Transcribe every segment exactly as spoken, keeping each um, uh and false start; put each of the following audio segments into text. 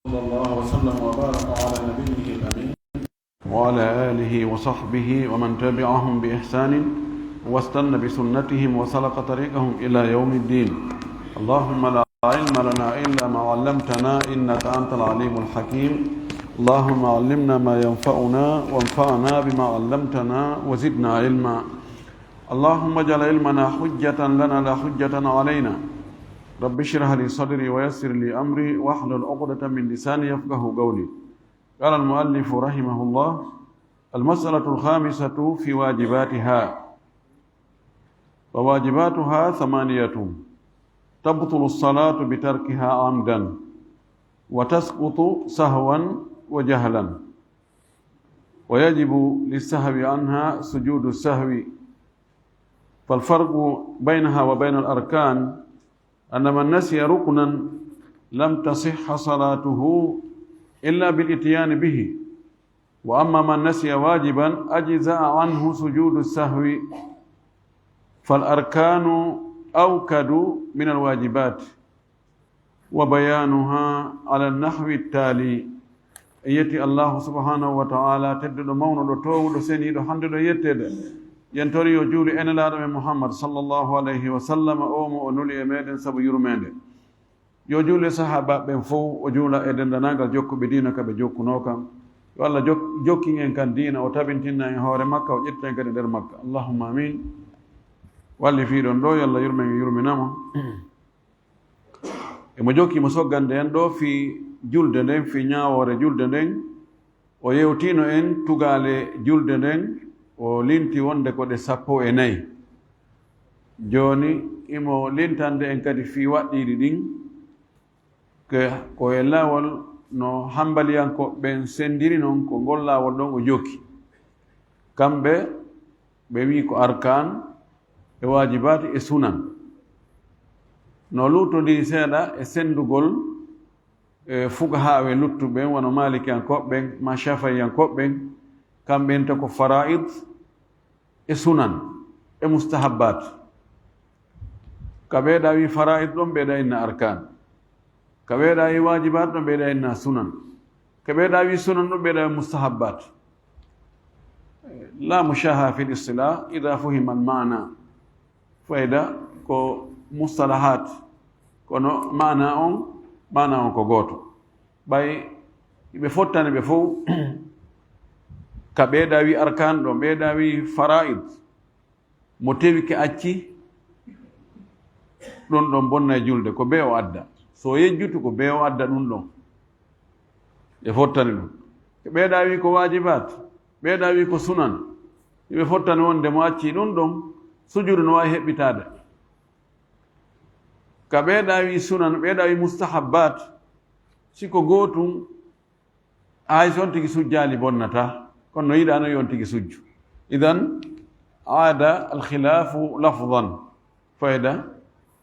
وصلى الله وسلم وبارك على نبيه الأمين وعلى آله وصحبه ومن تبعهم بإحسان واستن بسنتهم وسلك طريقهم إلى يوم الدين. اللهم لا علم لنا إلا ما علمتنا إنك أنت العليم الحكيم. اللهم علمنا ما ينفعنا وانفعنا بما علمتنا وزدنا علما. اللهم اجعل علمنا حجة لنا لا حجة علينا. رب اشرح لي صدري ويسر لي أمري واحلل عقدة من لساني يفقه قولي. قال المؤلف رحمه الله: المسألة الخامسة في واجباتها. وواجباتها ثمانية: تبطل الصلاة بتركها عمدا، وتسقط سهوا وجهلا، ويجب للسهو عنها سجود السهو. فالفرق بينها وبين الأركان أن من نسي ركنا لم تصح صلاته إلا بالإتيان به، وأما من نسي واجبا أجزأ عنه سجود السهو. فالأركان أوكد من الواجبات، وبيانها على النحو التالي. En yetti Allahu subhanahu wa ta'ala, tedduɗo, mawnuɗo, toowuɗo, seniiɗo, handuɗo e yetteede. Yen tori yo juulu e Nelaaɗo men Muhammad sallallahu alayhi wa sallam, o mo o nuli e meɗen sabu yurmeende. Yo juulu e sahaabaaɓe ɓen fow, o juula e denndaangal jokkuɓe diina ka ɓe jokkunoo kan. Yo Allah jok-, jokkin en kan diina, o tabintinna en hoore makka, o ƴetta en kadi nder makka. Allahumma amin. Walli fii ɗon ɗo, yo Allah yurmen, yurminama. Emo jokki mo soggande en ɗo fii julde nden, fii ñaawoore julde nden. O yewtino en tugaale julde nden, o linti wonde ko ɗe sappo e nayi. Jooni, imo lintande en kadi fii waɗɗiiɗi ɗin, ke, ko e laawol no hambaliyankooɓe ɓen sendiri non, ko ngol laawol ɗon o jokki. Kamɓe, ɓe wi'i ko arkaan, e waajibaati, e sunan. No luutondiri seeɗa e sendugol, e, fukahaaɓe luttuɓe ɓen, wano maalikiyankooɓe ɓen, ma shafi'iyankooɓe ɓen, kamɓe enta ko faraa'id, e sunan, e mustahabbaat. Ka ɓeeɗa wi faraa'id ɗon, ɓeeɗa inna arkaan. Ka ɓeeɗa wi waajibaat ɗon, ɓeeɗa inna sunan. Ka ɓeeɗa wi sunan ɗon, ɓeeɗa wi mustahabbaat. La mushaha fil istilah idha fuhima al maana. Fayda ko mustalahaat, kono maana on, maana on ko gooto. Ɓay ɓe fottani ɓe fow, ka ɓeeɗa wi arkaan ɗon, ɓeeɗa wi faraa'id, mo tewi ke acci, ɗun ɗon bonnay julde, ko bee o adda. So yejjutu, ko bee o adda ɗun ɗon. Ɓe fottani ɗun. Ɓeeɗa wi ko waajibaat, ɓeeɗa wi ko sunan. Ɓe fottani wonde mo acci ɗun ɗon, sujuudu no waawi heɓɓitaade. Ka ɓeeɗa wi sunan, ɓeeɗa wi mustahabbaat, si ko gootun, hay so on tigi sujjaali bonnataa, kono no yiɗaa non yo on tigi sujju. Idan, aada al khilaafu lafdan. Fayda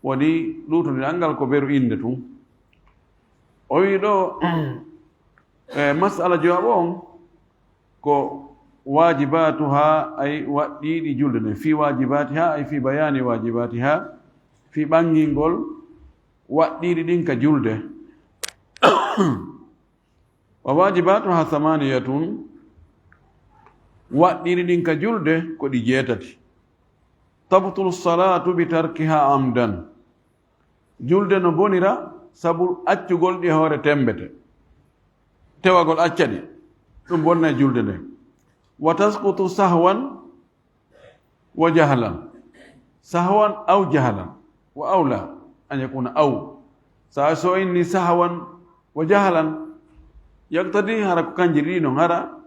woni luutondiral ngal ko beru innde tun. O wi ɗo, e, mas'ala jawaabu on ko waajibaatuha, ay waɗɗiiɗi julde nden. Fii waajibaatiha, ay fii bayaani waajibaatiha, fii ɓangingol waɗɗiiɗi ɗin ka julde. Wa waajibaatuha samaniyatun, waɗɗiiɗi ɗin ka julde ko ɗi jeetati. Tabtulu salaatu bi tarkiha amdan. Julde no bonira sabu accugol ɗi e hoore tembete. Tewagol acca ɗi, ɗun bonnay julde nden. Wa tasqutu sahwan wa jahlan. Sahwan aw jahlan. Wa awla an yakuna aw. Sa so inni sahwan wa jahlan, yaqtadi hara ko kanji ɗiɗi non, hara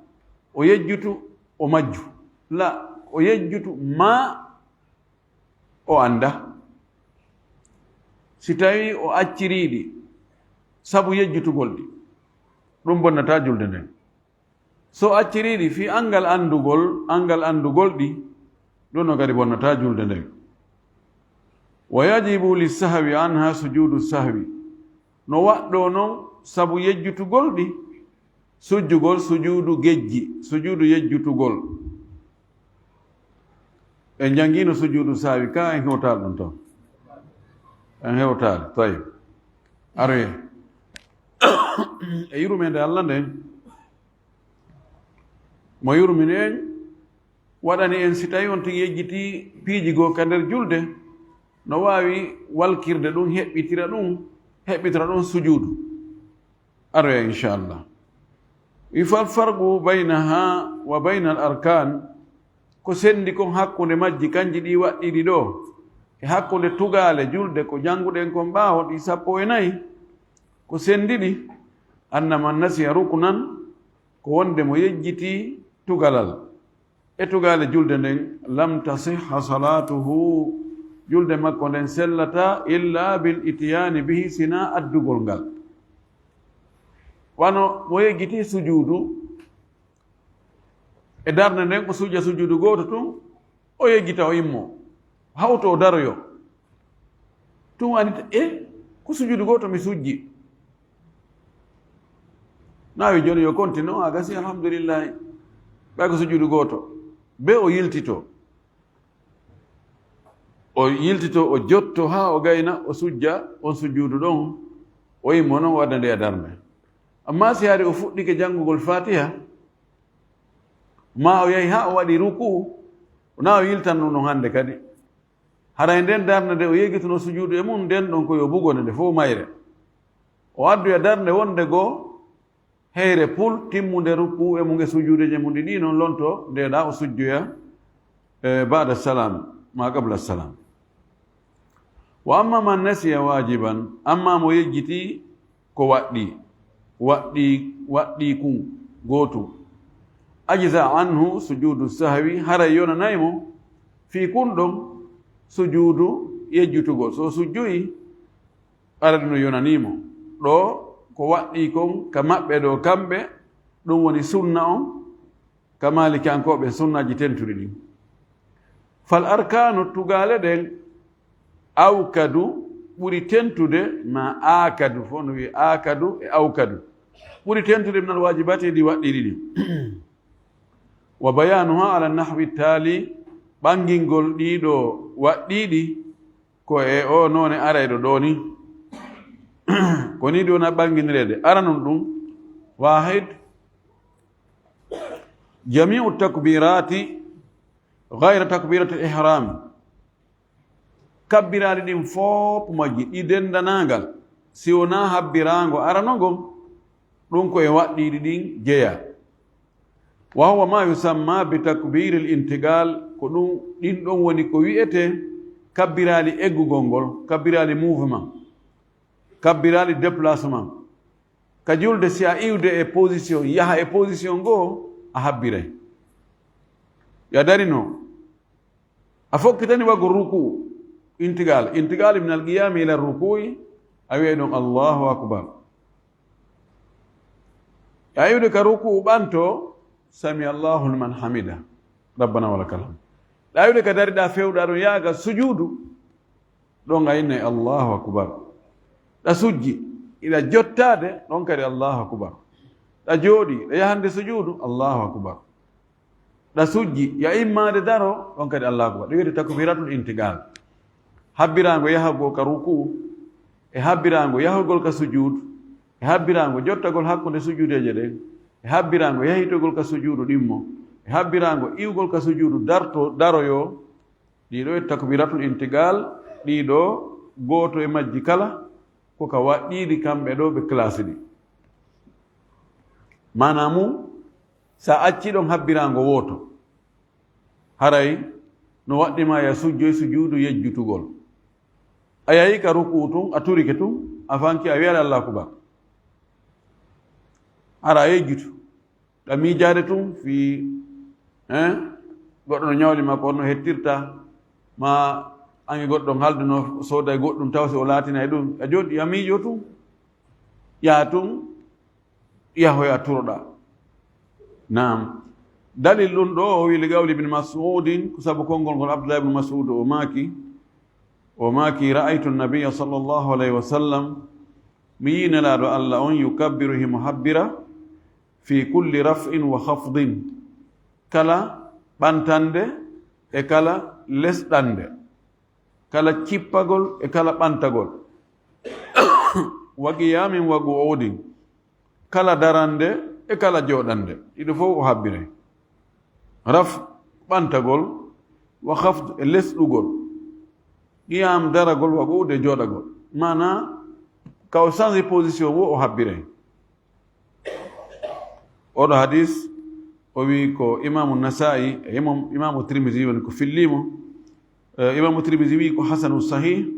o yejjutu, o majju. La, o yejjutu ma o annda. Si tawi o acciriiɗi sabu yejjutugol ɗi, ɗun bonnataa julde nden. So acciriiɗi fii anngal anndugol, anngal anndugol ɗi, ɗun no kadi bonnataa julde nden. Wa yajibu lissahwi anha sujuudu sahwi. No waɗɗoo non sabu yejjutugol ɗi, sujjugol sujuudu gejji, sujuudu yejjutugol. En janngino sujuudu sahwi ka, en hewtaali ɗun ton. En hewtaali, tayyib. Aroye. E yurmeende Allah nden, mo yurmini en, waɗani en, si tawi on tigi yejjiti piiji goo ka nder julde, no waawi walkirde ɗum, heɓɓitira ɗum, heɓɓitira ɗum sujuudu. Aroya, inchallah. Wi fal farqu baynaha wa bayna al arkan, ko sendi kon hakkunde majji, kanji ɗi waɗɗiɗi ɗo, e hakkunde tugaale julde ko jannguɗen kon ɓaawo, ɗi sappo e nayi, ko sendi ɗi, anna man nasiya ruknan, ko wonde mo yejjiti tugalal e tugaale julde nden, lam tasihha salatuhu, julde makko nden sellata, illa bil itiyani bihi, sina addugol ngal. Wano mo yejjiti sujuudu, e darnde nden o sujja sujuudu gooto tun, o yejjita o immo, hawto o daroyo. Tun anita, e, ko sujuudu gooto mi sujji. Naawi jooni yo continue, a gasi, alhamdulillahi. Ɓay ko sujuudu gooto. Be o yiltito. O yiltito, o jotto haa o gayna, o sujja on sujuudu ɗon, o immo non o adda nde e darnde. Amma si hari o fuɗɗike janngugol Fatiha, ma o yahi haa o waɗi ruku, na o yiltan ɗum ɗon hannde kadi. Haray nden darnde nde o yejjituno sujuudu e mum, nden ɗon ko yo bugo nde, nde fof mayre. O addoya darnde wonde goo heyre pul, timmunde ruku e mum e sujuudeeje mum ɗiɗi, non lonto nde ɗa o sujjoya, e, ba'da salam, ma qabla salam. Wa amma man nasiya wajiban, amma mo yejjiti ko waɗɗi, waɗɗi, waɗɗi kun gootu. Ajza anhu sujuudu sahwi, haray yonanay mo fii kun ɗon sujuudu yejjutugol. So sujjoyi, haray ɗum no yonanii mo. Ɗo ko waɗɗi kon ka maɓɓe ɗo kamɓe, ɗum woni sunna on, ka Maalikiyankooɓe, sunnaaji tentuɗi ɗin. Fal arkaanu, tugaale ɗen, awkadu, ɓuri tentude, ma aakadu, fof no wi'i aakadu e awkadu. Ɓuri tentude minal waajibaati, ɗi waɗɗiɗi ɗin. Wa bayaanuha ala nahwi taali, ɓangingol ɗiɗo waɗɗiɗi ko e o noone arayɗo ɗo ni. Ko ni ɗum na ɓanginireede. Aranun ɗum, wahid, jami'u takbirati ghayra takbiratil ihram. Kabbiraaɗi ɗin fof majji, ɗi denndanangal, si wonaa habbiraango arano ngon, ɗum ko e waɗɗiiɗi ɗin jeyaa. Wa huwa ma yusamma bi takbiril intiqal, ko ɗum, ɗin ɗon woni ko wi'etee kabbiraali eggugol ngol, kabbiraali mouvement, kabbiraali déplacement. Ka julde, si a iwde e position, yaha e position goo, a habbiray. Ya darino, a fokkitani wago ruku, intiqal, intiqal min al-qiyami ila ruku'i, a wi'ay ɗon, "Allahu akbar." A iwde ka ruku ɓanto, "Sami Allahu liman hamida, rabbana wa lakal hamd." Ɗa iwde ka dariɗa fewɗa ɗon yaaga sujudu, ɗon a innay, "Allahu akbar." Ɗa sujji, iɗa jottaade, ɗon kadi Allahu akbar. Ɗa jooɗi, ɗa yahande sujudu, Allahu akbar. Ɗa sujji, ya immaade daro, ɗon kadi Allahu akbar. Ɗum wiyete takbiratul intiqal. Habbiraango yahagol ka ruku, e habbiraango yahugol ka sujudu, e habbiraango jottagol hakkunde sujudeeje ɗen, e habbiraango yahitogol ka sujudu ɗimmo, e habbiraango iwgol ka sujudu darto, daroyo. Ɗiɗo e takbiratul intiqal, ɗiɗo gooto e majji kala, ko ka waɗɗiiɗi kamɓe ɗo ɓe classe ɗi. Maanaa mum, sa acci ɗon habbiraango wooto, haray no waɗɗi ma ya sujjoy sujuudu yejjutugol. A yahi ka ruku'u tun, a turike tun, a fanki, a wi'aali Allahu akbar. Hara a yejjutu. Ɗa miijaade tun fii, eh, goɗɗo no ñawli makko, on no hettirta, ma ange goɗɗo on halduno sooda e goɗɗum, taw si o laatinay ɗum. A jooɗi, a miijo tun. Yaa tun, yahoya turoɗaa. Naam. Dalil ɗum ɗo, o wi, li qawli Ibn Mas'udin, ko sabu konngol ngol Abdullah ibn Mas'ud, o maaki, o maaki, "Ra'aytu an-nabiyya sallallahu alayhi wa sallam, mi yii Nelaaɗo Allah on, yukabbiru, himo habbira, fi kulli raf'in wa khafdin, kala ɓantande e kala lesɗande, kala cippagol e kala ɓantagol, wa qiyamin wa qu'udin, kala darande e kala jooɗande, ɗiɗo fof o habbiray. Raf, ɓantagol, wa khafd, e lesɗugol. Qiyam, daragol, wa qu'ud, e jooɗagol. Maana, ka o change position wo o habbiray. Oɗo hadis, o wi ko Imamu Nasa'i, e Imam, Imamu Tirmidhi woni ko fillimo. Eh, Imamu Tirmidhi wi ko hasanun sahih.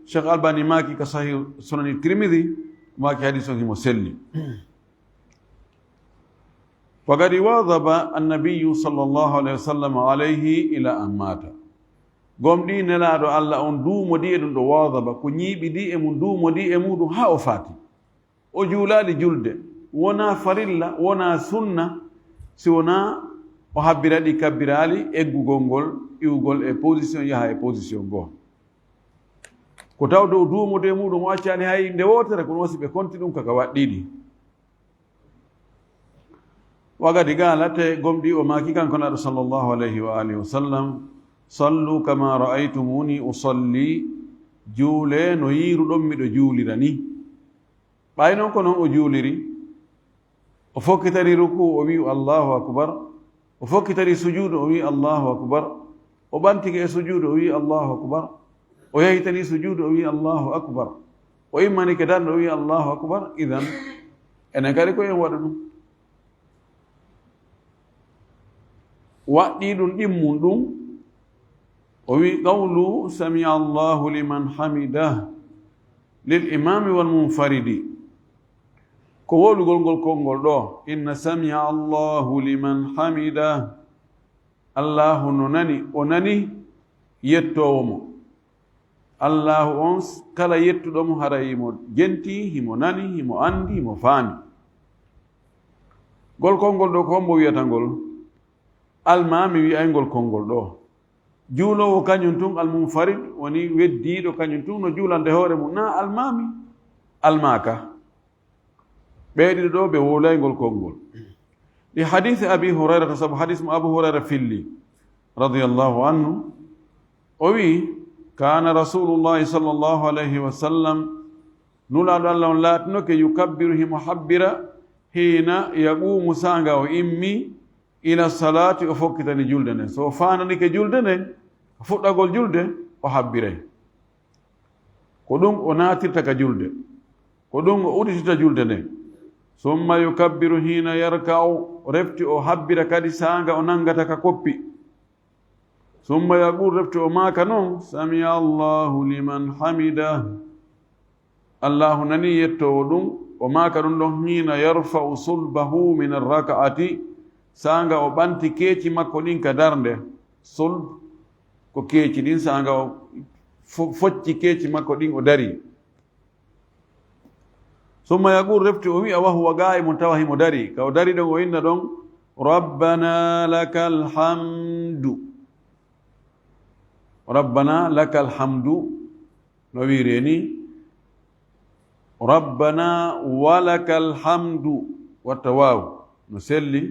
Cheikh Albani maaki ka Sahih Sunani Tirmidhi, maaki hadis on himo selli. Wa qad wadhaba an-nabiyyu sallallahu alayhi wa sallam alayhi ila an mata. Gomɗii Nelaaɗo Allah on duumodii e ɗum ɗo wadhaba, ko ñiiɓidii e mum, duumodii e muɗum haa o faati. O juulaali julde, wonaa farilla, wonaa sunna, si wonaa o habbira ɗi kabbiraali eggugol ngol, iwgol e position, yaha e position goo. Ko tawde o duumodii e muɗum, o accaali hay nde wootere, kono o si ɓe konti ɗum kaka waɗɗiiɗi. Wa qad qala, te gomɗii o maaki kanko Nelaaɗo sallallahu alayhi wa alihi wa sallam, "Sallu kama ra'aytumuni usalli, juulee no yiiruɗon miɗo juulira ni." Ɓay non ko non o juuliri, o fokkitani rukuu o wi'u, "Allahu akbar." O fokkitani sujuudu o wi'i, "Allahu akbar." O ɓantike e sujuudu o wi'i, "Allahu akbar." O yahitani sujuudu o wi'i, "Allahu akbar." O immanike darnde o wi'i, "Allahu akbar." Idan, enen kadi ko en waɗu ɗum. Waɗɗii ɗum ɗimmun ɗum, o wi'i, "Qawlu sami'a Allahu liman hamidah lil imami wal munfaridi." Ko wowlugol ngol konngol ɗo, "Inna sami'a Allahu liman hamidah." Allahu no nani, o nani yettoowo mo. Allahu on, kala yettuɗo mo, haray himo jentii, himo nani, himo anndi, himo faami. Ngol konngol ɗo, ko hombo wi'ata ngol? Almaami wi'ay ngol konngol ɗo. Juuloowo kañum tun, almunfarid, woni weddiiɗo kañum tun, no juulande hoore mum, naa almaami, almaaka. Ɓee ɗiɗo ɗo ɓe wowlay ngol konngol. Li hadisi Abi Hurayrata, sabu hadis mo Abu Hurayra filli, radiyallahu anhu, o wi'i, "Kana Rasulullahi sallallahu alayhi wa sallam, Nulaaɗo Allah on laatinoke, yukabbiru, himo habbira, hiina yaquumu, saanga o immi, ila salaati, o fokkitani julde nden." So o faananike julde nden, fuɗɗagol julde, o habbiray. Ko ɗum o naatirta ka julde. Ko ɗum o udditita julde nden. Summa yukabbiru hiina yarka'u, refti o habbira kadi saanga o nangata ka koppi. Summa yaqul, refti o maaka non, "Sami'a Allahu liman hamidah." Allahu nani yettoowo ɗum, o maaka ɗum ɗon, "Hiina yarfa'u sulbahu min arraka'ati", saanga o ɓanti keeci makko ɗin ka darnde. Sulb ko keeci ɗin, saanga o fo-, focci keeci makko ɗin, o dari. Summa yaqul, refti o wi'a, wa huwa qa'imun, tawa himo dari. Ka o dari ɗon, o inna ɗon, "Rabbana lakal hamdu." "Rabbana lakal hamdu." No wi'iri ni, "Rabbana wa lakal hamdu." Watta waaw. No selli.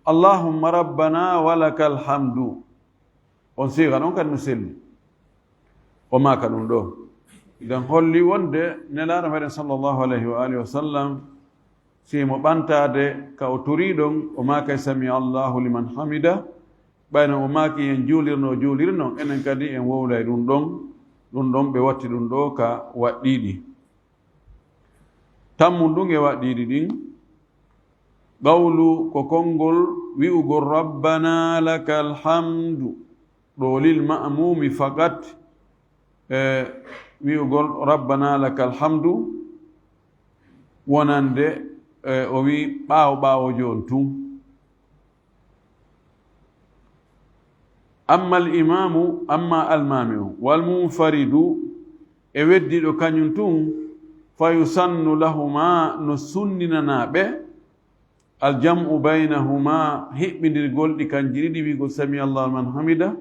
"Allahumma rabbana wa lakal hamdu." On siiga ɗon kadi no selli. O maaka ɗum ɗo. Idan holli wonde Nelaaɗo meɗen sallallahu alayhi wa alihi wa sallam, si mo ɓantaade ka o turii ɗon, o maakay, "Sami Allahu liman hamida." Ɓayno o maaki en juulirno, o juulirno, enen kadi en wowlay ɗum ɗon. Ɗum ɗon ɓe watti ɗum ɗo ka waɗɗiiɗi. Tammun ɗum e waɗɗiiɗi ɗin. Qawlu ko konngol wi'ugol, "Rabbana lakal hamdu." Ɗo lil ma'mumi faqat, e wi'ugol, "Rabbana lakal hamdu," wonande, e o wi ɓaawo ɓaawojo on tun. Amma al imamu, amma almami on, wal munfaridu, e weddiɗo kañum tun, fa yusannu lahuma, no sunninana ɓe, al jam'u baynahuma, hiɓɓindirgol ɗi kanji ɗiɗi, wi'ugol sami Allahu liman hamida,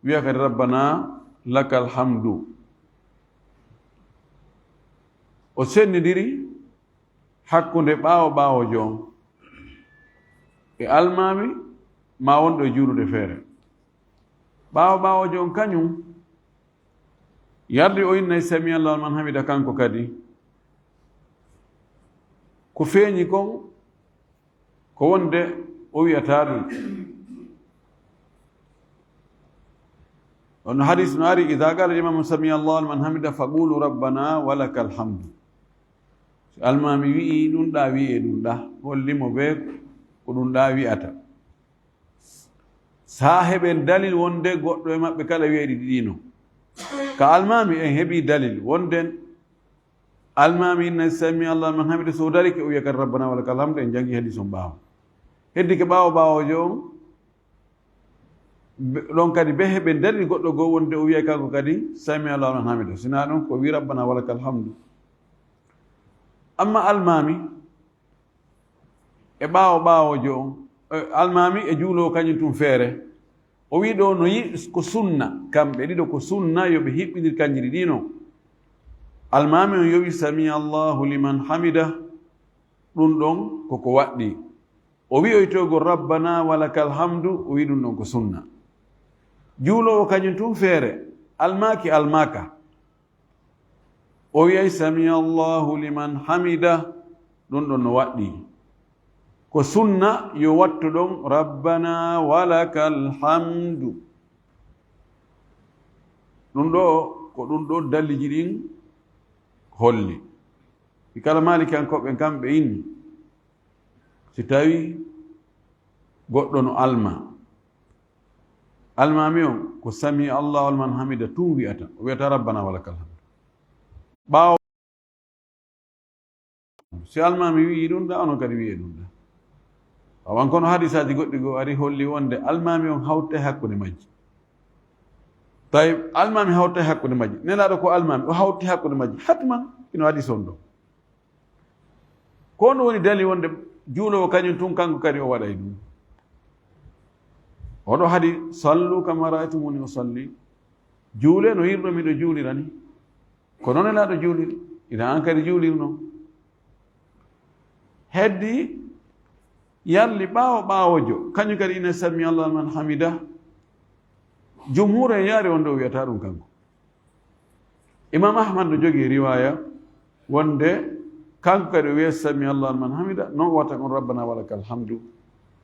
wi'a kadi rabbana lakal hamdu. O sennidiri hakkunde ɓaawo ɓaawojo on e almaami, ma wonɗo e juulude feere. Ɓaawo ɓaawojo on kañum yardi o innay sami Allahu liman hamida kanko kadi. Ko feeñi kon, ko wonde o wi'ataa ɗum. On hadis no ari, "Idha qala al-imamu sami Allahu liman hamida, faqulu rabbana wa lakal hamdu." Si almaami wi'i ɗum ɗa, wi'e ɗum ɗa, holli mo ɓe ko ɗum ɗa wi'ata. Sa heɓen dalil wonde goɗɗo e maɓɓe kala wi'e ɗi ɗiɗi no. Ka almaami en heɓi dalil wonden almaami inna sami Allahu liman hamida, so darike o wi'a kadi rabbana wa lakal hamdu, en jangi hadis on ɓaawo. Heddike ɓaawo ɓaawojo on, be-, ɗon kadi be heɓen dalil goɗɗo goo wonde o wi'a kanko kadi sami Allahu liman hamida. Sina ɗon ko wi rabbana wa lakal hamdu. Amma almaami e ɓaawo ɓaawojo on, e almaami e juuloowo kañum tun feere. O wi ɗo no yi-, ko sunna, kamɓe ɗiɗo ko sunna yo ɓe hiɓɓindir kanji ɗiɗi no. Almaami on yo wi sami Allahu liman hamida, ɗum ɗon koko waɗɗi. O wi'oytogol rabbana wa lakal hamdu, o wi ɗum ɗon ko sunna. Juuloowo kañum tun feere, almaaki almaaka. O wi'ay sami Allahu liman hamida, ɗum ɗon no waɗɗi. Ko sunna yo wattu ɗon rabbana wa lakal hamdu. Ɗum ɗo, ko ɗum ɗo dalliji ɗin holli. Ɗi kala Maalikiyankooɓe kamɓe inni, si tawi goɗɗo no alma, almaami on ko sami Allahu liman hamida tun wi'ata, o wi'ata rabbana wa lakal hamdu. Ɓaawo si almaami wi'i ɗum ɗa, onon kadi wi'e ɗum ɗa. Awan kono hadisaaji goɗɗi goo ari holli wonde almaami on hawte hakkunde majji. Tawi almaami hawte hakkunde majji. Nelaaɗo ko almaami, o hawti hakkunde majji. Hatman, ino hadis on ɗo. Ko ɗum woni dali wonde juuloowo kañum tun kanko kadi o waɗay ɗum. Oɗo hadi, "Sallu kama ra'aytumuni usalli." Juule no yirɗo miɗo juulira ni. Ko non Nelaaɗo juuliri. Ina an kadi juulirno. Heddi yalli ɓaawo ɓaawojo. Kañum kadi ina sami Allahu liman hamida. Jumhur en yaari wonde o wi'ata ɗum kanko. Imam Ahmad no jogii riwaya wonde kanko kadi o wi'ay sami Allahu liman hamida, non o watta kon rabbana wa lakal hamdu.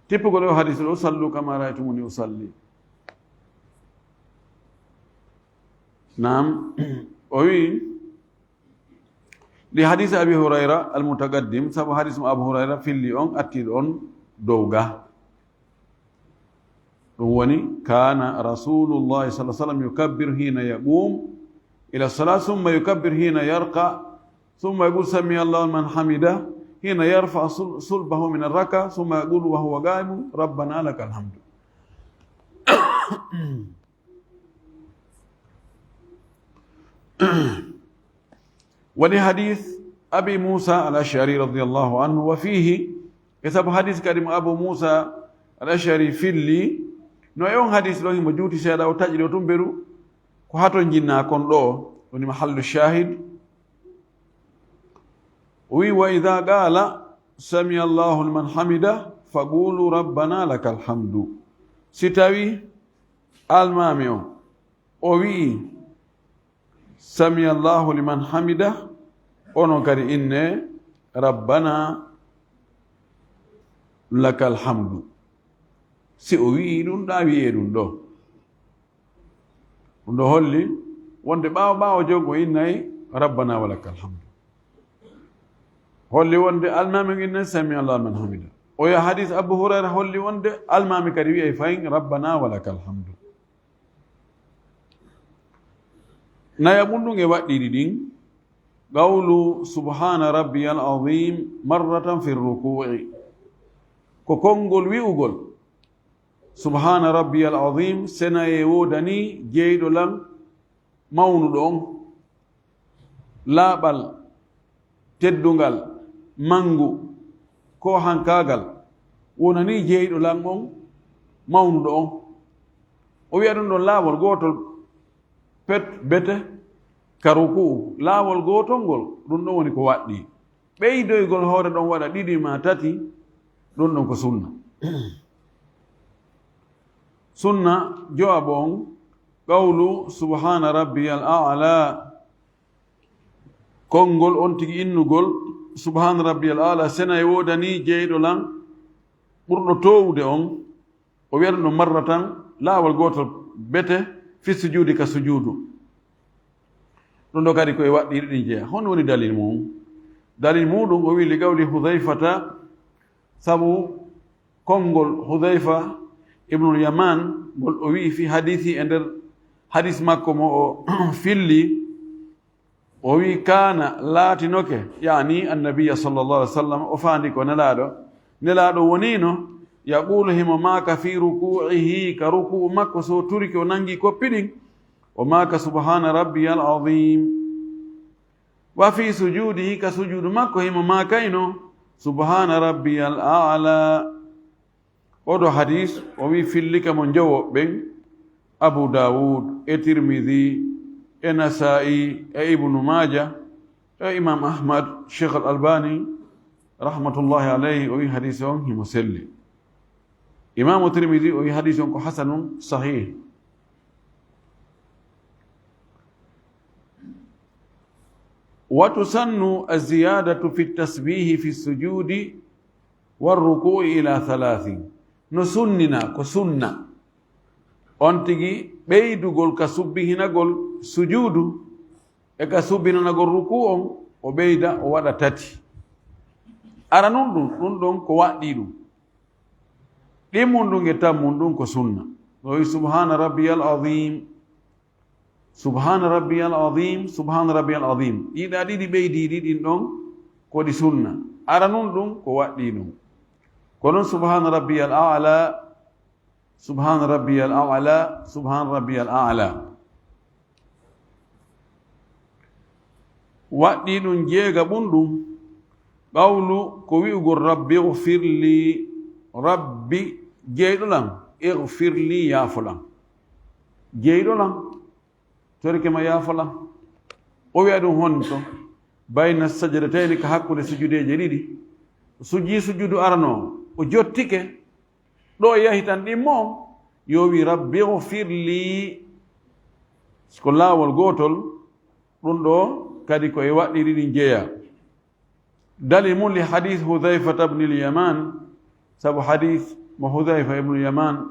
Tippugol o hadis ɗo, "Sallu kama ra'aytumuni usalli." Naam, o wi'i, li hadis Abi Hurayra al-mutaqaddim, sabu hadis mo Abu Hurayra filli on, attiiɗo on dow ga. Ɗum woni, "Kana Rasulullahi sallallahu alaihi wasallam yukabbiru hina yaqum ila salat, summa yukabbiru hina yarqa, summa yaqul sami Allahu liman hamida, hina yarfa sul-, sulbahu min ar-raka, summa yaqul wa huwa qa'imun, rabbana lakal hamdu." Woni hadis Abi Musa al-Ash'ari radiyallahu anhu, wa fihi, e sabu hadis kadi mo Abu Musa al-Ash'ari filli, no e on hadis ɗon himo juuti seeɗa, o taƴi ɗo tun beru, ko haton jinnaa kon ɗo, woni mahallu shahid. O wi, "Wa idha qala sami Allahu liman hamida, faqulu rabbana lakal hamdu." Si tawi almaami on, o wi'i, "Sami Allahu liman hamida," onon kadi inne, "Rabbana lakal hamdu." Si o wi'i ɗum ɗa, wi'e ɗum ɗo. Ɗum ɗo holli wonde ɓaawo ɓaawojo on o innay, "Rabbana wa lakal hamdu." Holli wonde almaami on innay, "Sami Allahu liman hamida." Oya hadis Abu Hurayra holli wonde almaami kadi wi'ay fayin, "Rabbana wa lakal hamdu." Nayaɓun ɗum e waɗɗiɗi ɗin, qawlu subhana rabbiyal azim marratan fi ruku'i. Ko konngol wi'ugol subhana rabbiyal azim, senaye woodani jeyɗo lan mawnuɗo on. Laaɓal, teddungal, manngu, koohankaagal wonanii jeyɗo lan on mawnuɗo on. O wi'a ɗum ɗon laawol gootol pet, bete, ka ruku'u, laawol gootol ngol, ɗum ɗon woni ko waɗɗii. Ɓeydoygol hoore ɗon waɗa ɗiɗi maa tati, ɗum ɗon ko sunna. Sunna jowaɓo on, qawlu subhana rabbiyal a'la. Konngol on tigi innugol, Subhaana rabbiyal aala, sena e woodani jeyɗo lan ɓurɗo toowude on, o wiya ɗum ɗo marratan, laawol gootol bete, fi sujuudi, ka sujuudu. Ɗum ɗo kadi ko e waɗɗiiɗi ɗin jeya. Honɗum woni dalil mum? Dalil muɗum, o wi'i, li qawli Hudhayfata, sabu konngol Hudhayfa ibnul Yaman ngol o wi'i fi hadiisi, e nder hadiis makko mo o filli, o wi'i, "Kaana, laatinoke," yaani annabiya sallallahu alaihi wasallam, o faandi ko Nelaaɗo. Nelaaɗo woniino, "yaquulu," himo maaka, "fi rukuu'ihi," ka rukuu'u makko, so turike o nangi koppi ɗin, o maaka, "Subhaana rabbiyal aziim." Wa fi sujuudihi, ka sujuudu makko, himo maakayno, "Subhaana rabbiyal a'la." Oɗo hadiis, o wi'i, fillike mo njowo ɓen, Abu Daawud, e Tirmidi, e Nasaa'i, e Ibnu Maaja, e Imaam Ahmad. Sheikh Al Albani, rahmatullahi alayhi, o wi'i hadiis on himo selli. Imaamu Tirmidi, o wi'i hadiis on ko hasanun sahih. Wa tusannu az-ziyaadatu fi tasbiihi fi sujuudi war rukuu'i ila thalathin. No sunnina, ko sunna, on tigi ɓeydugol ka subbihinagol sujuudu e ka subbinanagol rukuu on, o ɓeyda, o waɗa tati. Aranun ɗum, ɗum ɗon ko waɗɗii ɗum. Ɗimmun ɗum e tammun ɗum ko sunna. O wi, "Subhaana rabbiyal aziim." Subhaana rabbiyal aziim, subhaana rabbiyal aziim. Ɗiɗa ɗiɗi ɓeydiiɗi ɗin ɗon ko ɗi sunna. Aranun ɗum ko waɗɗii ɗum. Ko non subhaana rabbiyal a'la, subhaana rabbiyal a'la, subhaana rabbiyal a'la. Waɗɗii ɗum jeega ɓun ɗum. Qawlu ko wi'ugol, "Rabbi ighfirli," Rabbi, jeyɗo lan, "ighfirli," yaafo lan. Jeyɗo lan, torike ma, yaafo lan. O wi'a ɗum honto? Bayna sajadatayni, ka hakkunde sujudeeje ɗiɗi. Sujii sujudu arano, o jottike. Ɗo yahi tan ɗimmo, yo wi, "Rabbi ighfirli." Ko laawol gootol, ɗum ɗo kadi ko e waɗɗiiɗi ɗin jeyaa. Dalil mum li hadith Hudhayfata ibn al-Yaman, sabu hadith mo Hudhayfa ibn al-Yaman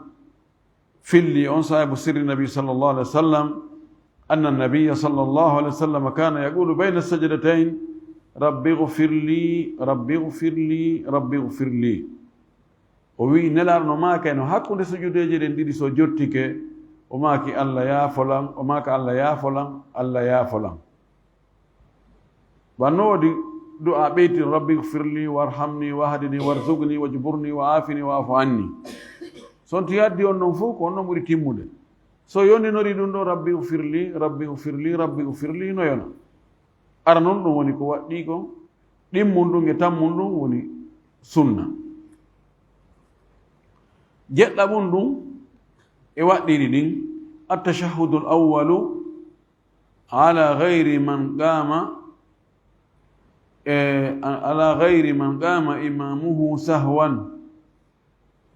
filli, on saahibu sirri Nabi sallallahu alaihi wasallam, anna Nabiyya sallallahu alaihi wasallam kana yaqulu bayna sajadatayn, "Rabbi ighfirli, Rabbi ighfirli, Rabbi ighfirli." O wi'i, Nelaaɗo no maakayno hakkunde sujudeeje ɗen ɗiɗi, so jottike, o maaki, "Allah yaafo lan," o maaka, "Allah yaafo lan, Allah yaafo lan." Wanno woodi du'a ɓeytin, "Rabbi ighfirli warhamni wahdini warzuqni wajburni wa afini wa'fu anni." So on tigi addi on ɗon fof, ko on ɗon ɓuri timmude. So yondinori ɗum ɗo, "Rabbi ighfirli, Rabbi ighfirli, Rabbi ighfirli," no yona. Ara noon ɗum woni ko waɗɗii ko, ɗimmun ɗum e tammun ɗum woni sunna. Jeɗɗaɓun ɗum e waɗɗiiɗi ɗin, at-tashahhudul awwalu ala ghayri man qama, e, ala ghayri man qama imamuhu sahwan,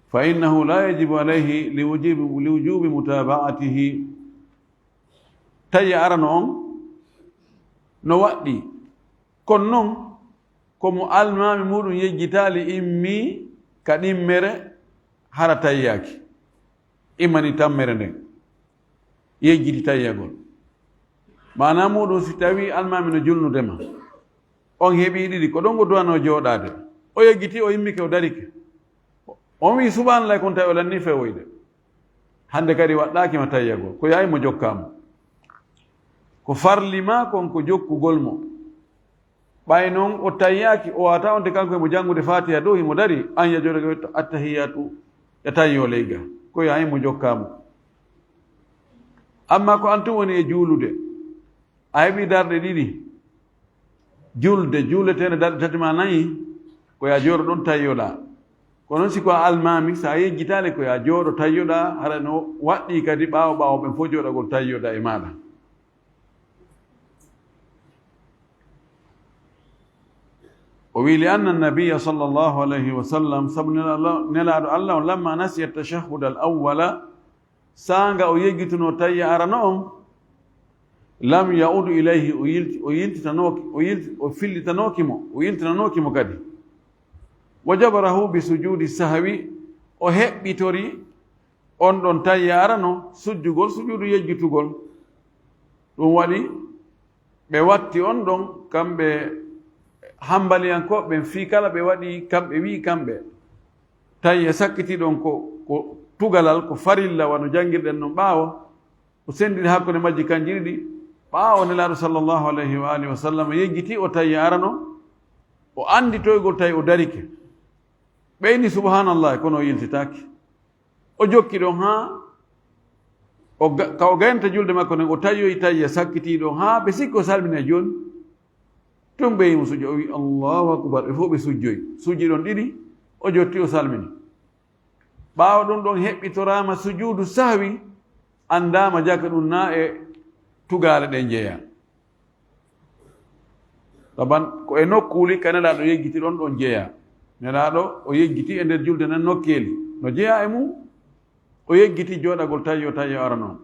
fa innahu la yajibu alayhi li wujubi, li wujubi mutaba'atihi. Tayya arano on no waɗɗii, kono noon ko mo almaami muɗum yejjitaali immii ka ɗimmere hara tayyaaki. Immanii tammere nden, yejjiti tayyagol. Maanaa muɗum, si tawii almaami no julnude ma, on heɓii ɗiɗi, ko ɗon o duwanoo jooɗaade. O yejjiti, o immike, o darike. On wi'i, "Subhaanallahi," kono tawi o lannii fewoyde. Hannde kadi waɗɗaaki ma tayyagol. Ko yaay mo jokkaa mo. Ko farli maa kon ko jokkugol mo. Ɓay non o tayyaaki, o waata on te kanko himo janngude Faatiha dow, himo dari, an ya jooɗo ko attahiyatu, e tayyoo ley ga. Ko yaay mo jokkaa mo. Amma ko an tun woni e juulude, a heɓii darɗe ɗiɗi, julde, juuleteende darɗe tati maa nayi, ko yaa jooɗo ɗon tayyoɗaa. Ko non si ko a almaami, so a yejjitaali, ko yaa jooɗo tayyoɗaa, hara no waɗɗii kadi ɓaawo ɓaawo ɓen fof jooɗagol tayyoɗaa e maaɗa. O wi'i, "Li anna nabiyya sallallahu alayhi wa sallam," sabu Nelaaɗo, Nelaaɗo Allah on, "lamma nasiya tashahhud al awwala," saanga o yejjitunoo tayya arano on, Lam ya'udu ilayhi, o yilti, o yiltitanooki, o yilti, o fillitanooki mo, o yiltinanooki mo kadi. Wa jabarahu bi sujudi sahwi, o heɓɓitori on ɗon tayya arano sujjugol, sujudu yejjitugol. Ɗum waɗi ɓe watti on ɗon, kamɓe hambaliyankooɓe ɓen, fii kala ɓe waɗi, kamɓe wi'i kamɓe, tayya sakkiti ɗon ko, ko tugalal, ko farilla, wano janngirɗen non ɓaawo. O senndiri hakkunde majji kanji ɗiɗi. Ɓaawo Nelaaɗo sallallahu alayhi wa alihi wa sallam yejjiti o tayya arano, o anndi toygol tawi o darike. Ɓeyni subhanallah, kono o yiltitaaki. O jokki ɗon haa o ga-, ka o gayanta julde makko nden, o tayyoyi tayya sakkiti ɗon haa ɓe sikki o salmina jooni. Tun ɓe yimo sujjo, o wi, "Allahu akbar." Ɓe fof ɓe sujjoyi. Sujji ɗon ɗiɗi, o jotti o salmini. Ɓaawo ɗum ɗon heɓɓitoraama sujuudu sahwi, anndaama jaka ɗum na e tugaale ɗe jeyaa. Taban ko e nokkuuli ka Nelaaɗo yejjiti ɗon ɗon jeyaa. Nelaaɗo o yejjiti e nder julde nden nokkeeli. No jeyaa e mum, o yejjiti jooɗagol tayyo tayyo arano.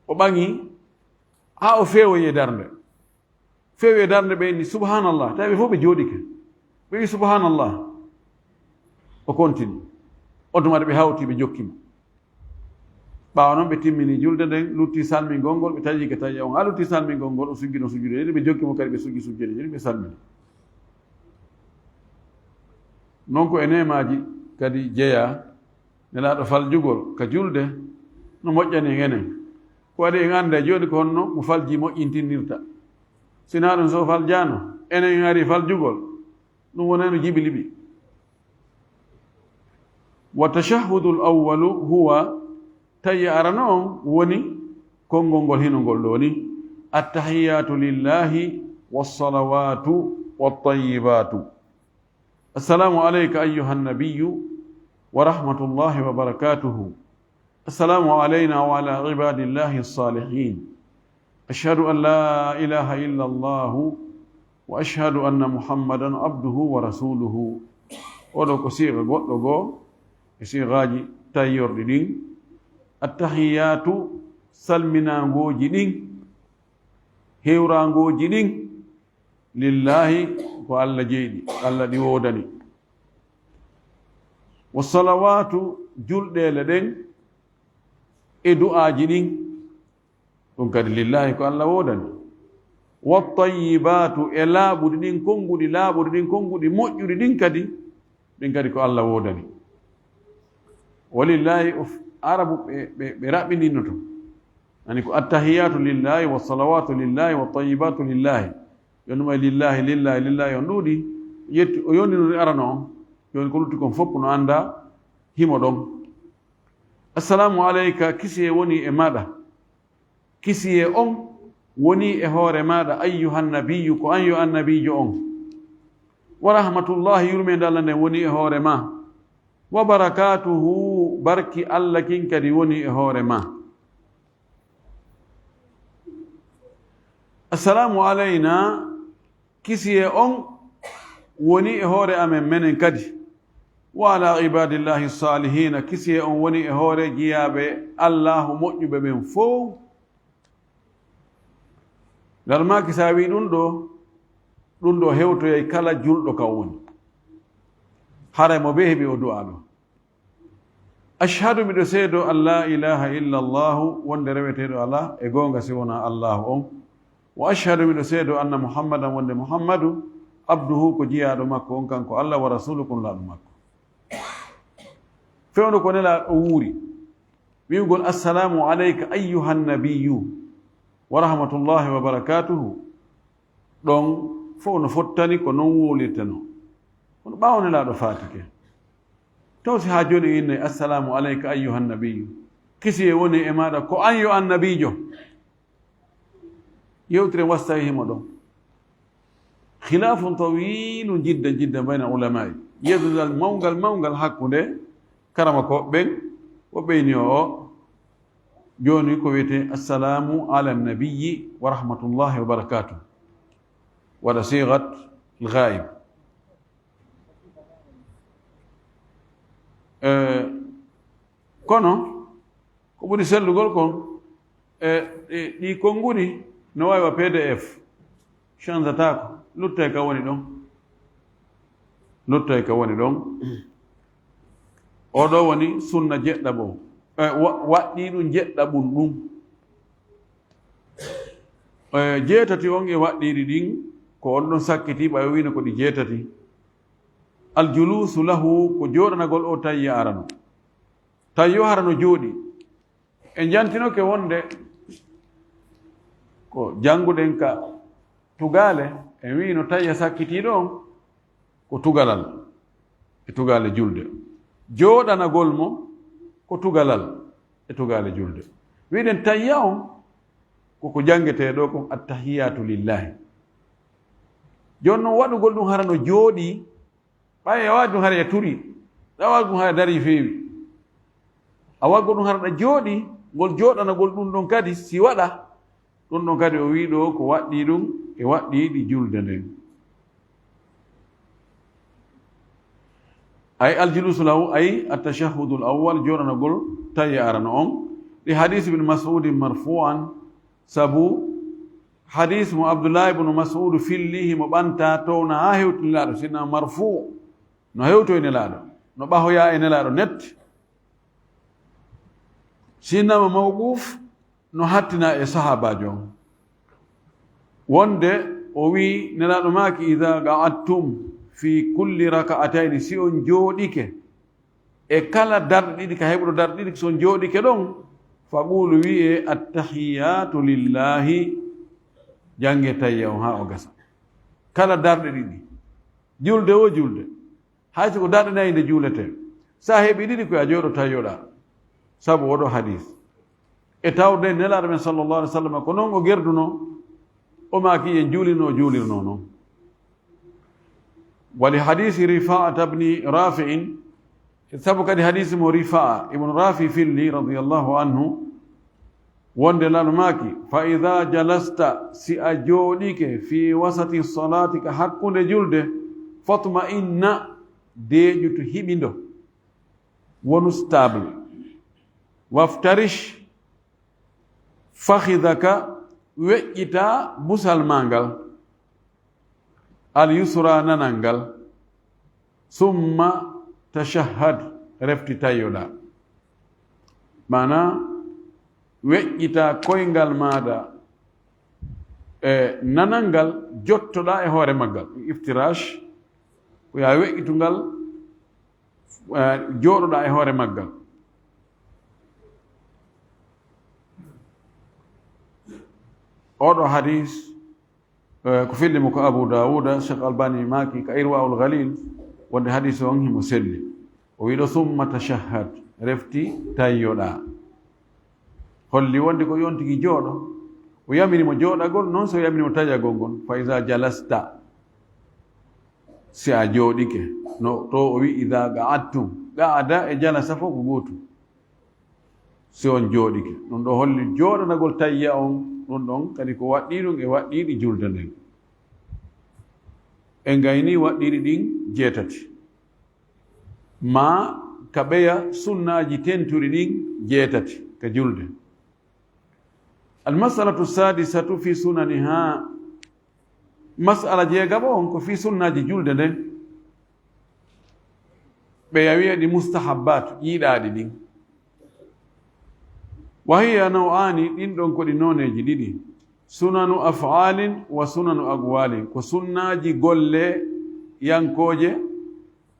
O ɓaŋi haa o feewoyi e darnde. Feewi e darnde ɓe inni, "Subhanallah." Tawi ɓe fof ɓe jooɗike. Ɓe wi, "Subhanallah." O continue. On tuma ɓe hawti, ɓe jokki mo. Ɓaawo noon ɓe timmini julde nden, lutti salmingol ngol, ɓe taƴi ka tayya on. Haa lutti salmingol ngol, o sujji no sujjude ɗiɗi, ɓe jokki mo kadi, ɓe sujji sujjude ɗiɗi, ɓe salmini. Non ko e neemaaji kadi jeyaa, Nelaaɗo faljugol ka julde, no moƴƴani en enen. Ko waɗi en annda jooni ko honno mo falji moƴƴintinirta. Sinaa ɗum so o faljaano, enen en ari faljugol, ɗum wonay no jibi liɓi. Wa tashahhudul awwalu huwa, tayya arano on woni konngol ngol hino ngol ɗoo ni, "Attahiyyatu lillahi wassalawatu wattayyibatu. Assalamu alayka ayyuhan nabiyyu wa rahmatullahi wa barakatuhu. Assalamu alayna wa ala ibadillahi salihin. Ashhadu an la ilaha illa Allahu wa ashhadu anna Muhammadan abduhu wa rasuluhu." Oɗo ko siiga goɗɗo goo e siigaaji tayyorɗi ɗin. Attahiyaatu, salminaangooji ɗin, hewraangooji ɗin, lillaahi, ko Alla jeyi ɗi, Alla ɗi woodani. Wa salawaatu, julɗeele ɗen e du'aaji ɗin, ɗum kadi lillaahi ko Alla woodani. Wa tayyibaatu, e laaɓuɗi ɗin, konnguɗi laaɓuɗi ɗin, konnguɗi moƴƴuɗi ɗin kadi, ɗin kadi ko Alla woodani. Walillaahi, of, Arabu ɓe, ɓe, ɓe raɓɓinino to. Ani ko attahiyaatu lillaahi, wa salawaatu lillaahi, wa tayyibaatu lillaahi. Yo ɗum ay lillaahi, lillaahi, lillaahi on ɗuuɗi. Yetti o yondinori arano on. Jooni ko lutti kon fof no annda himo ɗon. Assalaamu alayka, kisiyee woni e maaɗa. Kisiyee on woni e hoore maaɗa, ayyuhan nabiyyu, ko an yo annabiijo on. Wa rahmatullahi, yurmeende Alla nden woni e hoore maa. Wa barakaatuhu, barki Alla kin kadi woni e hoore maa. Assalaamu alaynaa, kisiyee on woni e hoore amen menen kadi. Wa alaa ibaadillaahi saalihiina, kisiyee on woni e hoore jiyaaɓe Allaahu moƴƴuɓe ɓen fow. Ngal maaki, so a wii ɗum ɗoo, ɗum ɗoo hewtoyay kala julɗo ka o woni. Haray mo bee heɓi o du'aa ɗoo. Ashhadu, miɗo seedoo, an laa ilaaha illa Allaahu, wonde reweteeɗo alaa e goonga si wonaa Allaahu on. Wa ashhadu, miɗo seedoo, anna Muhammadan, wonde Muhammadu, abduhu, ko jiyaaɗo makko on, kanko Alla, wa rasuuluhu, ko nulaaɗo makko. Fewndo ko Nelaaɗo wuuri, wi'ugol, "Assalaamu alayka ayyuhan nabiyyu wa rahmatullaahi wa barakaatuhu." Ɗon fow no fottani ko non wowlirtenoo. Kono ɓaawo Nelaaɗo faatike, taw si haa jooni en innay, "Assalaamu alayka ayyuhan nabiyyu." Kisiyee woni e maaɗa, ko an yo annabiijo. Yewtere wasta e himo ɗon. Khilaafun tawiilun jiddan jiddan bayna ulamaa'i. Yeddudal mawngal mawngal hakkunde karamakooɓe ɓen, o ɓeyni o, o. Jooni ko wiyetee, "Assalaamu ala nabiyyi wa rahmatullahi wa barakaatuh." Waɗa siigat al-ghaa'ib. Eh, kono ko ɓuri sellugol kon, e, e ɗi konnguɗi, No wawi wa P D F, chanzataako, luttay ka woni ɗon. Luttay ka woni ɗon. Oɗo woni sunna jeɗɗaɓo. Eh, wa-, waɗɗi ɗum jeɗɗaɓum ɗum. Eh, jeetati on e waɗɗiɗi ɗin, ko on ɗon sakkiti, ɓay o wino ko ɗi jeetati. Aljulusu lahu, ko jooɗanagol o tayya arano. Tayyo harano jooɗi. En jantinoke wonde ko jannguɗen ka tugaale, en wi'ino tayya sakkitiiɗo on ko tugalal e tugaale julde. Jooɗanagol mo ko tugalal e tugaale julde. Wi'ɗen tayya on ko ko janngetee ɗo kon attahiyatu lillahi. Jooni non waɗugol ɗum harano jooɗi, ɓay a waɗi ɗum hara e turi, a waɗi ɗum hara dari feewi. A waɗugol ɗum hara ɗa jooɗi, ngol jooɗanagol ɗum ɗon kadi, si waɗa, ɗum ɗon kadi o wi'i ɗo ko waɗɗi ɗum e waɗɗi ɗi julde nden. Ay aljulusu lahu, ay attashahhudul awwal, jooɗanagol tayya arano on. Ɗi hadis Ibn Mas'udin marfu'an, sabu hadis mo Abdullahi ibn Mas'ud filli, himo ɓanta towna ha hewti Nelaaɗo, sinna marfu', no hewto e Nelaaɗo, no ɓahoya e Nelaaɗo net. Sinna mo mawquf, no hattina e sahaabaajo on. Wonde o wi'i, Nelaaɗo maaki, "Idha qa'adtum fi kulli raka'atayni", si on jooɗike e kala darɗe ɗiɗi, ka heɓuɗo darɗe ɗiɗi, si on jooɗike ɗon, faqulu, wi'e, "Attahiyatu lillahi", jannge tayya on haa o gasa. Kala darɗe ɗiɗi, julde wo julde. Hay si ko darɗe nayi nde juuletee, sa heɓi ɗiɗi, ko a jooɗo tayyoɗa, sabu oɗo hadis. E tawde Nelaaɗo men sallallahu alaihi wasallam ko non o gerduno, o maaki en juulino, o juulirno non. Wali hadisi Rifa'ata bni Rafi'in, sabu kadi hadisi mo Rifa'a ibn Rafi filli radiyallahu anhu, wonde Nelaaɗo maaki, "Fa idha jalasta", si a jooɗike, "fi wasati salati", ka hakkunde julde, "fatma'inna", deeƴutu, hiɓindo, wonu stable, "waftarish fakhidhaka", weƴƴita busal ma ngal, "al yusra", nanal ngal, "summa tashahhad", refti tayyoɗa. Maana, weƴƴita koyngal maaɗa e nanal ngal, jottoɗa e hoore maggal. Iftirash, ko ya weƴƴitungal, eh, jooɗoɗa e hoore maggal. Oɗo hadis, eh, ko filli mo ko Abu Dawuda, Cheikh Albani maaki ka Irwaul Ghalil, wonde hadis on himo selli. O wi'i ɗo, "Summa tashahhad", refti tayyoɗa. Holli wonde ko yon tigi jooɗo. O yamiri mo jooɗagol, non so o yamiri mo tayyagol ngol, "Fa iza jalasta", si a jooɗike. No to o wi'i, "Iza qa'adtum", qa'ada e jalasa fof ko gootum. Si on jooɗike. Ɗum ɗo holli jooɗanagol tayya on, ɗum ɗon kadi ko waɗɗii ɗum e waɗɗiiɗi julde nden. En gayni waɗɗiiɗi ɗin jeetati. Ma ka ɓeya sunnaaji tenturi ɗin jeetati ka julde. Al mas'alatu sadisatu fi sunaniha. Mas'ala jeegaɓo on ko fi sunnaaji julde nden. Ɓeya wi'a ɗi mustahabbaat, yiɗaaɗi ɗin. Wa hiya naw'aani, ɗin ɗon ko ɗi nooneeji ɗiɗi. Sunanu af'aalin wa sunanu aqwaalin. Ko sunnaaji golle yankooje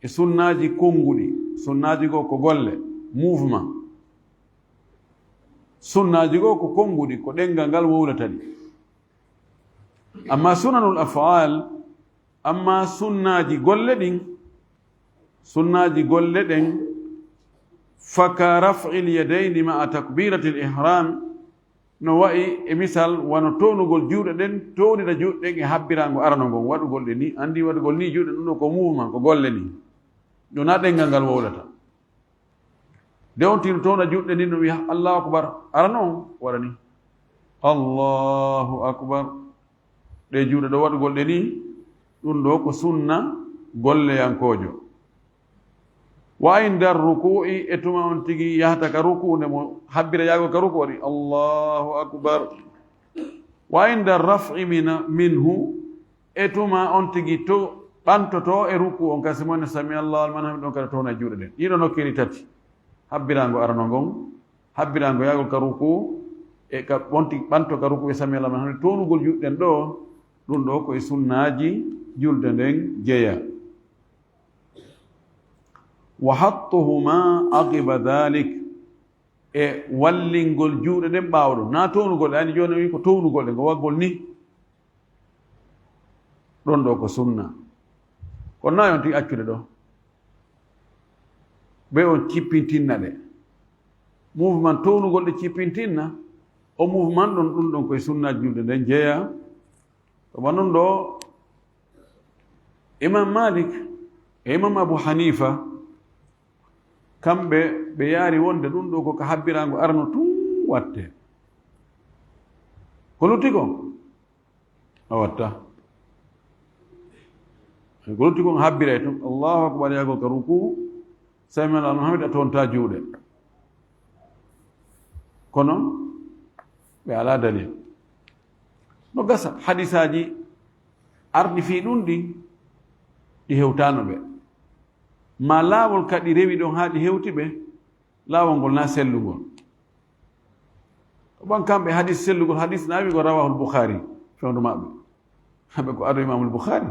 e sunnaaji konnguɗi. Sunnaaji goo ko golle, mouvement. Sunnaaji goo ko konnguɗi, ko ɗenngal ngal wowlata ɗi. Amma sunanul af'aal, amma sunnaaji golle ɗin, sunnaaji golle ɗen, faka raf'il yadayni ma'a takbiratil ihram, no wa'i e misal wano townugol juuɗe ɗen, townira juuɗe ɗen e habbiraango arano ngon, waɗugol ɗe ni, andi waɗugol ni juuɗe ɗum ɗo ko mouvement, ko golle ni. Ɗum na ɗenngal ngal wowlata. Nde on tino towna juuɗe ni no wi'a, "Allahu akbar." Arano on waɗa ni, "Allahu akbar." Ɗe juuɗe ɗo waɗugol ɗe ni, ɗum ɗo ko sunna golleyankoojo. Wa inda ruku'i, e tuma on tigi yahata ka ruku'u, nde mo habbira yaagol ka ruku'u, waɗi, "Allahu akbar." Wa inda raf'i min, minhu, e tuma on tigi to ɓantoto e ruku on, kasi mo ne sami Allahu liman hamidah, ɗon kada towna juuɗe ɗen. Ɗiɗo nokkeeli tati, habbirango arano ngon, habbirango yahgol ka ruku, e ka on tigi ɓanto ka ruku e sami Allahu liman hamidah, townugol juuɗe ɗen ɗo, ɗum ɗo ko e sunnaaji julde nden jeya. Wa hattuhuma aqiba dhalik, e wallingol juuɗe ɗen ɓaawo ɗum. Na townugol ɗe, ani jooni o wi ko townugol ɗe, ngo waggol ni. Ɗon ɗo ko sunna. Kono na on tigi accude ɗo. Ɓe on cippintinna ɗe. Mouvement townugol ɗe cippintinna. O mouvement ɗon, ɗum ɗon koye sunna julde nden jeeya. Ko ba non ɗo, Imam Malik e Imam Abu Hanifa, kamɓe ɓe yaari wonde ɗum ɗo ko ka habbirango arano tun watte. Ko lutti kon, a watta. Ko lutti kon habbiray tun. Allahu akbar, yahgol ka ruku, sami Allahu liman hamidah, a townta juuɗe. Kono ɓe alaa dalil. No gasa, hadisaaji arɗi fii ɗum ɗin, ɗi hewtaano ɓe. Ma laawol ka ɗi rewi ɗon haa ɗi hewti ɓe, laawol ngol na sellungol. Ko ɓan kamɓe hadis sellugol, hadis na wi'go rawahul Bukhari, fewndo maɓɓe. Ɓe ko ado Imamul Bukhari.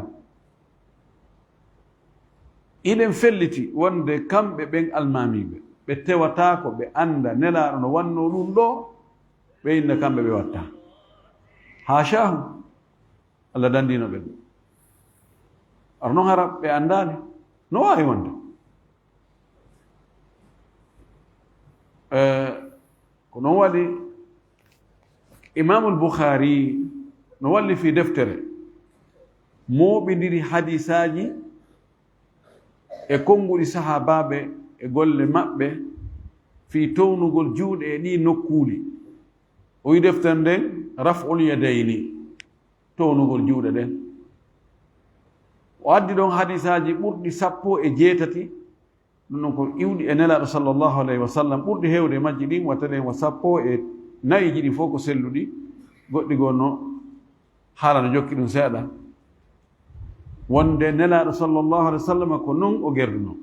Iɗen felliti wonde kamɓe ɓen almaamiiɓe, ɓe tewataako, ɓe annda Nelaaɗo no wannoo ɗum ɗo, ɓe inna kamɓe ɓe watta. Haashaahu, Allah danndino ɓe ɗum. Ar non hara ɓe anndaali, no waawi wonde. Eh, ko non waɗi Imamul Bukhari no walli fii deftere, mooɓindiri hadisaaji e konnguɗi sahaabaaɓe e golle maɓɓe fii townugol juuɗe e ɗii nokkuuli. O wi deftere nden Raf'ul Yadayni, townugol juuɗe ɗen. O addi ɗon hadisaaji ɓurɗi sappo e jeetati, ɗum ɗon ko iwɗi e Nelaaɗo sallallahu alayhi wa sallam, ɓurɗi heewde e majji ɗin, watta ɗen wa sappo e nayiji ɗin fof ko selluɗi, goɗɗi goo no haala no jokki ɗum seeɗa. Wonde Nelaaɗo sallallahu alayhi wa sallam ko non o gerduno.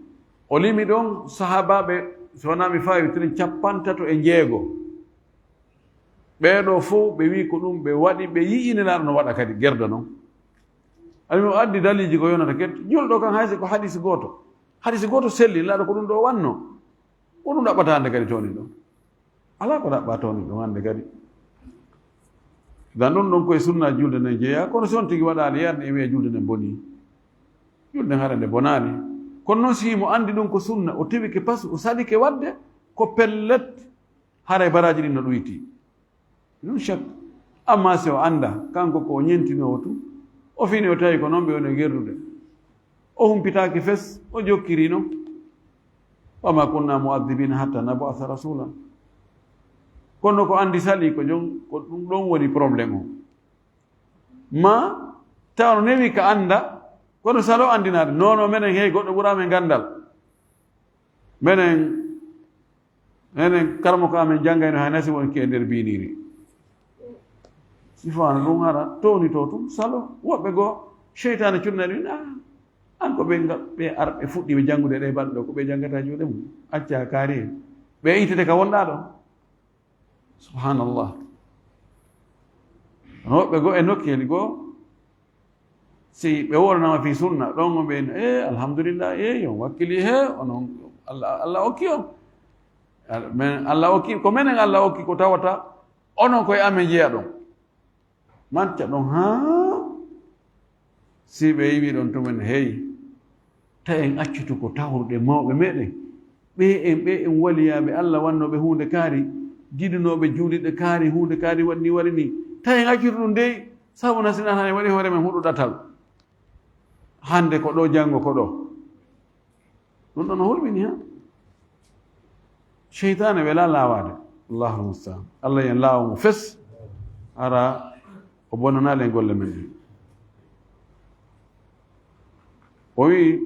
O limi ɗon sahaabaaɓe, so wonaa mi faawi, tren cappantato e jeego. Ɓee ɗoo fof ɓe wi ko ɗum ɓe waɗi, ɓe yi'i Nelaaɗo no waɗa kadi gerda non. Ani o addi daliiji ko yonata kadi. Julɗo kan hay si ko hadis gooto. Hadis gooto selli, Nelaaɗo ko ɗum ɗo wanno. Ko ɗum ɗaɓɓata hannde kadi towni ɗo. Alaa ko ɗaɓɓa towni ɗum hannde kadi. Dan ɗum ɗon koye sunna julde nden jeeya, kono si on tigi waɗaali yarde e wiya julde nden boni. Julde nden hara nde bonaali. Kono noon si mo anndi ɗum ko sunna, o tewike pas, o salike waɗde, ko pellet, haray baraaji ɗin no ɗuyti. Ɗum shak. Amma si o annda, kanko ko o ñentinoowo tun, o fini o tawi ko noon ɓe woni e gerdude. O humpitaaki fes, o jokkiri non. Wa ma kunna mu'adhibina hatta nab'atha rasula. Kono ko anndi sali ko jon, ko ɗum ɗon woni problème o. Ma, tawa no newi ka annda, kono salo anndinaade. Non, non, menen hey goɗɗo ɓura men ganndal. Menen, menen karmo ko amen janngayno hay nasi wonki e nder biniri. Sifaano ɗum hara, towni to tun, salo. Woɓɓe goo, seytaane cunna ɗum, ah, an ko ɓe nga-, ɓe ar-, ɓe fuɗɗi ɓe janngude ɗe balɗe ɗo, ko ɓe janngata juuɗe mum. Acca kaari en. Ɓe itete ka wonɗa ɗo. Subhanallah. Woɓɓe goo e nokkeeli goo, si ɓe wolanaama fii sunna, ɗon on ɓe, "Eh, alhamdulillah, eh, yo wakkili he, onon, Allah, Allah okki on." Al-, men, Allah okki, ko menen Allah okki ko tawata, onon koye amen jeya ɗon. Manca ɗon haa si ɓe iwi ɗon tumen, hey, ta en accutu ko tawruɗe mawɓe meɗen. Ɓe en, ɓe en waliyaaɓe Allah wannooɓe huunde kaari, giɗunooɓe juulirɗe kaari, huunde kaari waɗi ni, waɗi ni. Ta en accutu ɗum dey, sabu na sinaa tan en waɗi hoore men huɗo ɗatal. Hannde ko ɗo, janngo ko ɗo. Ɗum ɗon no hulɓini ha. Seytaane welaa laawaade. Allahu musta'an. Allah yen laawa mo fes. Hara o bonanaali en golle men ɗen. O wi,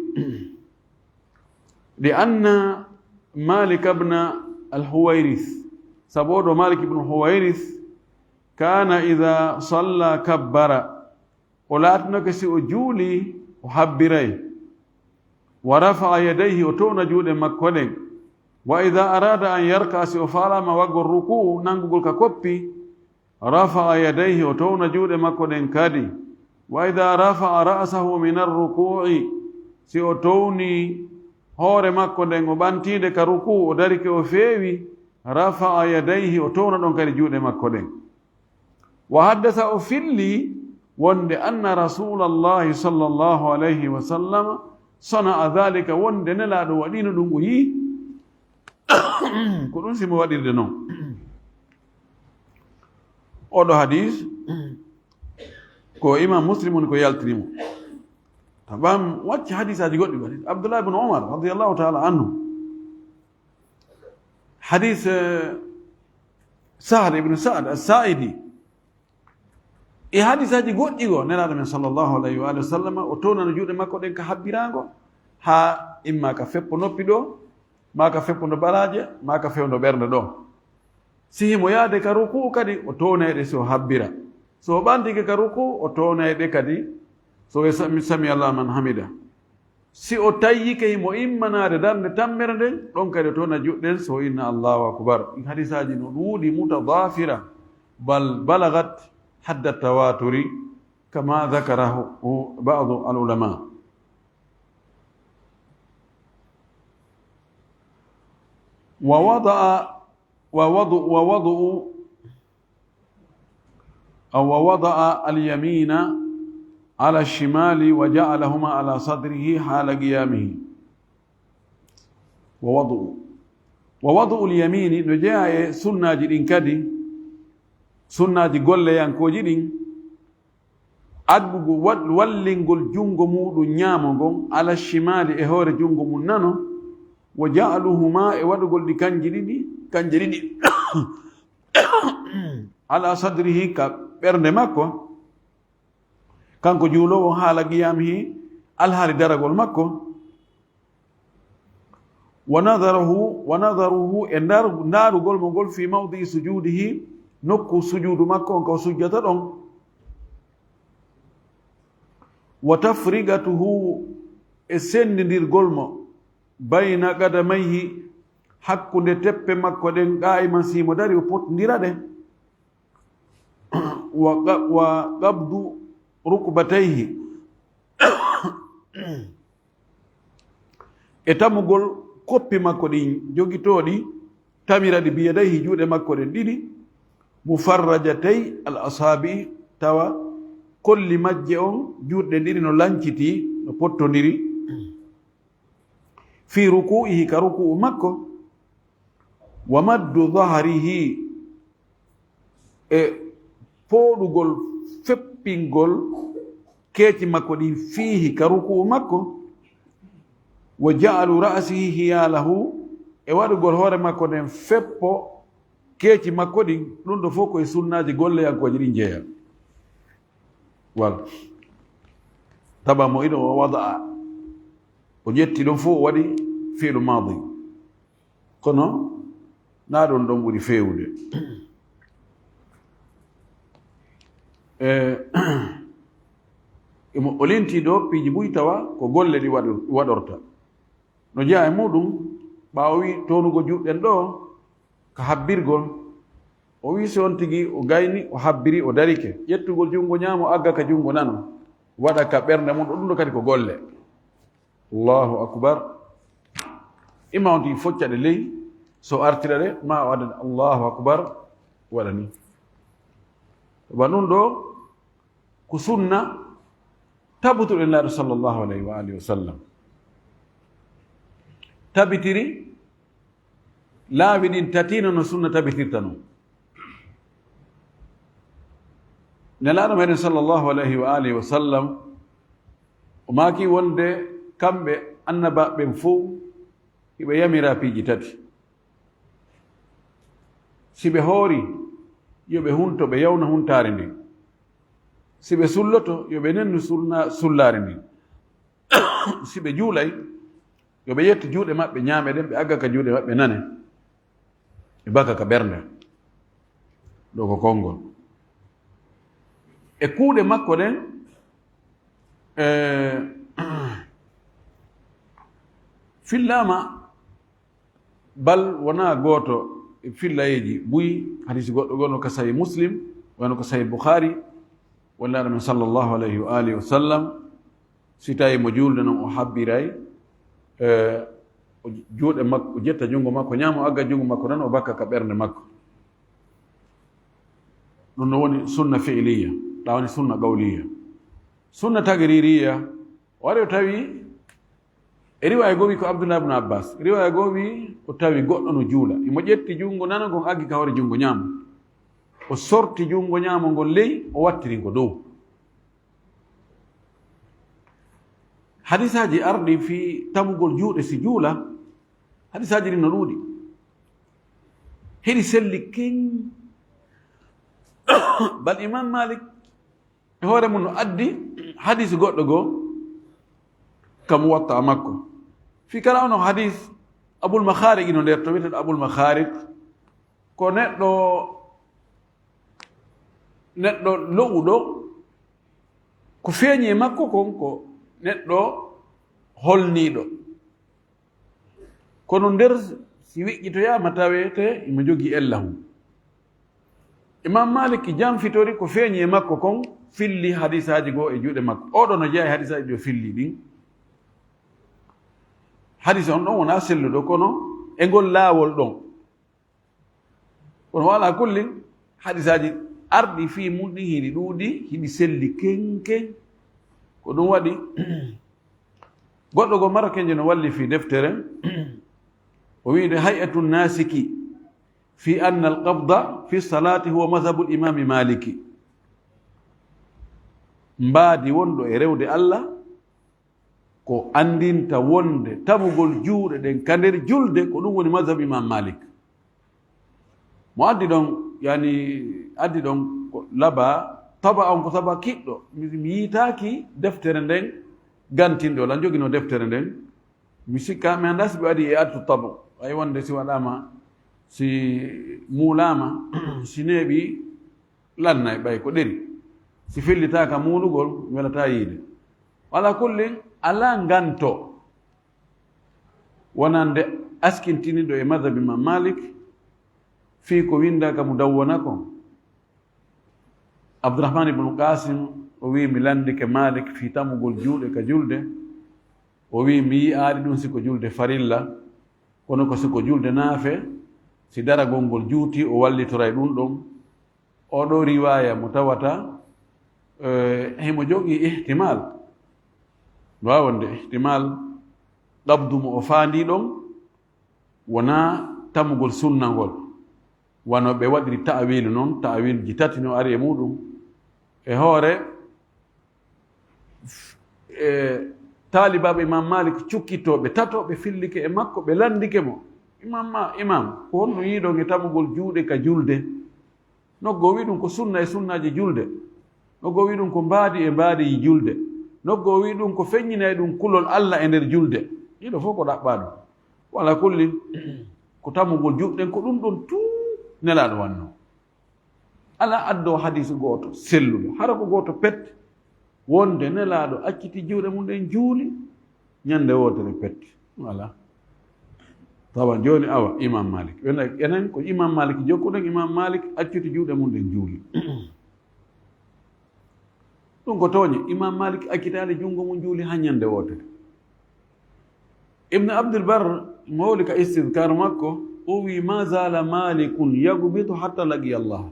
li anna Malik ibn al-Huwairis, sabu o ɗo Malik ibn Huwairis, كان إذا صلى كبر. O laatinoke si o juuli, o habbiray. ورفع يديه, o towna juuɗe makko ɗen. وإذا أراد أن يركع, si o faalaama waggol ruku'u, nanngugol ka koppi, رفع يديه, o towna juuɗe makko ɗen kadi. وإذا رفع رأسه من الركوع, si o towni hoore makko nden, o ɓantiinde ka ruku'u, o darike o feewi, رفع يديه, o towna ɗon kadi juuɗe makko ɗen. وحدث, o filli wonde أن رسول الله صلى الله عليه وسلم صنع ذلك, wonde Nelaaɗo waɗiino ɗum, o yi'i. Ko ɗum si mo waɗirde non. Oɗo hadis, ko Imam Muslim woni ko yaltini mo. Tabam wacci hadisaaji goɗɗi, hadis Abdullah ibn Umar radiyallahu ta'ala anhu. Hadis, eh, Sahl ibn Sa'd as-Sa'idi. E hadisaaji goɗɗi goo, Nelaaɗo men sallallahu alayhi wa alihi wa sallam, o townano juuɗe makko ɗen ka habbirango, haa imma ka feppo noppi ɗo, maa ka feppo ndo baraaje, maa ka fewndo ɓernde ɗo. Si himo yaade ka ruku'u kadi, o townay ɗe si o habbira. So o ɓantike ka ruku'u, o townay ɗe kadi, so o sami, sami Allah man hamida. Si o tayyike himo immanaade darnde tammere nden, ɗon kadi o towna juuɗe ɗen, so o inna Allahu akbar. Ɗin hadisaaji no ɗuuɗi, mutadafira, bal balagat hadda tawaturi, kama dhakarahu ba'du al-ulama. Wa wada'a, wa wadu-, wa wadu'u, aw wa wada'a al-yamina ala ash-shimali wa ja'alahuma ala sadrihi hala qiyamihi. Wa wadu'u. Wa wadu'u al-yamini, no jeyaa e sunnaaji ɗin kadi, sunnaaji golleyankooji ɗin, addugol, wad-, wallingol junngo muuɗum ñaamo ngon, ala shimali, e hoore junngo mum nano, wa ja'aluhuma, e waɗugol ɗi kanji ɗiɗi, kanje ɗiɗi, ala sadrihi, ka ɓernde makko, kanko juuloowo, haala qiyamihi, alhaali daragol makko. Wa nadharuhu, wa nadharuhu, e ndar-, ndaarugol mo ngol, fi mawdi'i sujudihi, nokku sujuudu makko on, ka o sujjata ɗon. Wa tafrigatuhu, e senndindirgol mo, bayna qadamayhi, hakkunde teppe makko ɗen, qaa'iman, si mo dari, o potndira ɗe. Wa qa-, wa qabdu rukbatayhi, e tamugol koppi makko ɗin jogitooɗi, tamira ɗi, biyadayhi, juuɗe makko ɗen ɗiɗi, mufarrajatay al asaabi'i, tawa kolli majje on, juuɗe ɗen ɗiɗi no lanciti, no pottondiri, fi ruku'ihi, ka ruku'u makko, wa maddu dhahrihi, e pooɗugol, feppingol keeci makko ɗin, fiihi, ka ruku'u makko, wa ja'alu ra'sihi hiyalahu, e waɗugol hoore makko nden feppo keeci makko ɗin, ɗum ɗo fof ko e sunnaaji golleyankooji ɗin jeeya. Wal. Taba mo iɗo o wada'a. O ƴetti ɗum fof o waɗi fi'lu maadi. Kono naa ɗum ɗon ɓuri feewude. E, imo o linti ɗo piiji buy tawa ko golle ɗi waɗor-, waɗorta. No jeyaa e muɗum, ɓaawo wi townugol juuɗe ɗen ɗo, ka habbirgol. O wi si on tigi o gayni, o habbiri, o darike. Ƴettugol junngo ñaamo, agga ka junngo nano. Waɗa ka ɓernde mum, ɗo ɗum ɗo kadi ko golle. Allahu akbar. Ima on tigi focca ɗe ley, so artira ɗe, ma o adda Allahu akbar, waɗa ni. Wa ɗum ɗo, ko sunna tabutuɗo e Nelaaɗo sallallahu alayhi wa alihi wa sallam. Tabitiri laawi ɗin tati no, no sunna tabitirta non. Nelaaɗo meɗen sallallahu alayhi wa alihi wa sallam, o maaki wonde kamɓe annabaaɓe ɓen fof hiɓe yamira piiji tati. Si ɓe hoori, yo ɓe hunto, ɓe yawna huntaare ndin. Si ɓe sulloto, yo ɓe nennu sulna-, sullaare ndin. Si ɓe juulay, yo ɓe ƴettu juuɗe maɓɓe ñaame ɗen, ɓe agga ka juuɗe maɓɓe nane, ɓe baka ka ɓernde. Ɗo ko konngol. E kuuɗe makko ɗen, e, fillaama bal wonaa gooto e fillayeeji buy. Hadisi goɗɗo goo no ka Sahih Muslim, wano ko Sahih Bukhari, wonlaaɗo men sallallahu alayhi wa alihi wa sallam, si tawi mo juulde non o habbiray, e, o juuɗe makko, o ƴetta junngo makko ñaamo, o agga junngo makko nano, o bakka ka ɓernde makko. Ɗum no woni sunna fi'liya, ɗa woni sunna qawliya. Sunna taqririya, o ari o tawi, e riwaya goo wi ko Abdullah ibn Abbas, riwaya goo wi o tawi goɗɗo no juula. Imo ƴetti junngo nano ngon aggi ka hoore junngo ñaamo. O sorti junngo ñaamo ngon ley, o wattiri ngo dow. Hadisaaji arɗi fii tamugol juuɗe si juula, hadisaaji ɗin no ɗuuɗi. Hiɗi selli keŋ. Bal Imam Malik e hoore mun no addi hadisi goɗɗo goo ka Muwatta makko. Fii kala ono hadis Abul Makharij ino nder, to wi'eteeɗo Abul Makharij, ko neɗɗo, neɗɗo lo'uɗo, ko feeñi e makko kon ko neɗɗo holniiɗo. Kono nder si weƴƴitoyaama tawete imo jogii ella hun. Imam Malik janfitori ko feeñi e makko kon, filli hadisaaji goo e juuɗe makko. Oɗo no jeyaa e hadisaaji ɗi o filli ɗin. Hadis on ɗon wonaa selluɗo, kono e ngol laawol ɗon. Kono wa ala kullin, hadisaaji arɗi fii mun ɗin hiɗi ɗuuɗi, hiɗi selli kenken. Ko ɗum waɗi, goɗɗo goo Marokenjo no walli fii deftere, o wi'unde Hay'atu Nasiki fi anna al-qabda fi salati huwa madhhabu al-Imami Maliki. Mbaadi wonɗo e rewde Allah, ko anndinta wonde tamugol juuɗe ɗen ka nder julde, ko ɗum woni mazhab Imam Malik. Mo addi ɗon, yani, addi ɗon ko laba, taba on ko taba kiɗɗo. Mi, mi yiitaaki deftere nden gantinɗo, lan joginoo deftere nden. Mi sikka, mi anndaa si ɓe waɗi e adtu taba. Ay wonde si waɗaama, si muulaama, si neeɓi, lannay ɓay ko ɗeri. Si fellitaaka muulugol, welataa yiide. Wala kullin, alaa nganto wonande askintiniiɗo e madhab Imam Malik, fii ko winndaa ka Mudawwana kon. Abdurrahman ibn Qasim, o wi'i, mi lanndike Malik fii tamugol juuɗe ka julde. O wi'i, mi yi'aali ɗum si ko julde farilla, kono ko si ko julde naafe, si daragol ngol juuti, o wallitoray ɗum ɗon. Oo ɗoo riwaaya mo tawata, eh, himo jogii ihtimal. No waawi wonde ihtimal, qabdu mo o faandii ɗon, wonaa tamugol sunna ngol. Wano ɓe waɗiri ta'awilu non, ta'awilji tati no ari e muɗum. E hoore, e, taalibaaɓe Imam Malik cukkitooɓe tato, ɓe fillike e makko, ɓe lanndike mo. Imam Ma-, Imam, ko honɗum yi'uɗon e tamugol juuɗe ka julde? Nokku goo wi'i ɗum ko sunna e sunnaaji julde. Nokku goo wi'i ɗum ko mbaadi e mbaadiiji julde. Nokku goo wi'i ɗum ko feññinay ɗum kulol Allah e nder julde. Ɗiɗo fof ko ɗaɓɓaa ɗum. Wala kullin, ko tamugol juuɗe ɗen, ko ɗum ɗon tun Nelaaɗo wannoo. Alaa addoowo hadiisu gooto selluɗo, hara ko gooto pet, wonde Nelaaɗo acciti juuɗe mum ɗen juuli ñande wootere pet. Alaa. Tawan jooni, awa, Imam Malik. Enen, enen ko Imam Malik jokkuɗen, Imam Malik acciti juuɗe mum ɗen juuli. Ɗum ko tooñe. Imam Malik accitaali junngo mum juuli haa ñande wootere. Ibn Abdul Barr, mo holi ka Istidkar makko, o wi, "Ma zala Malikun yagbitu hatta laqiya Allah."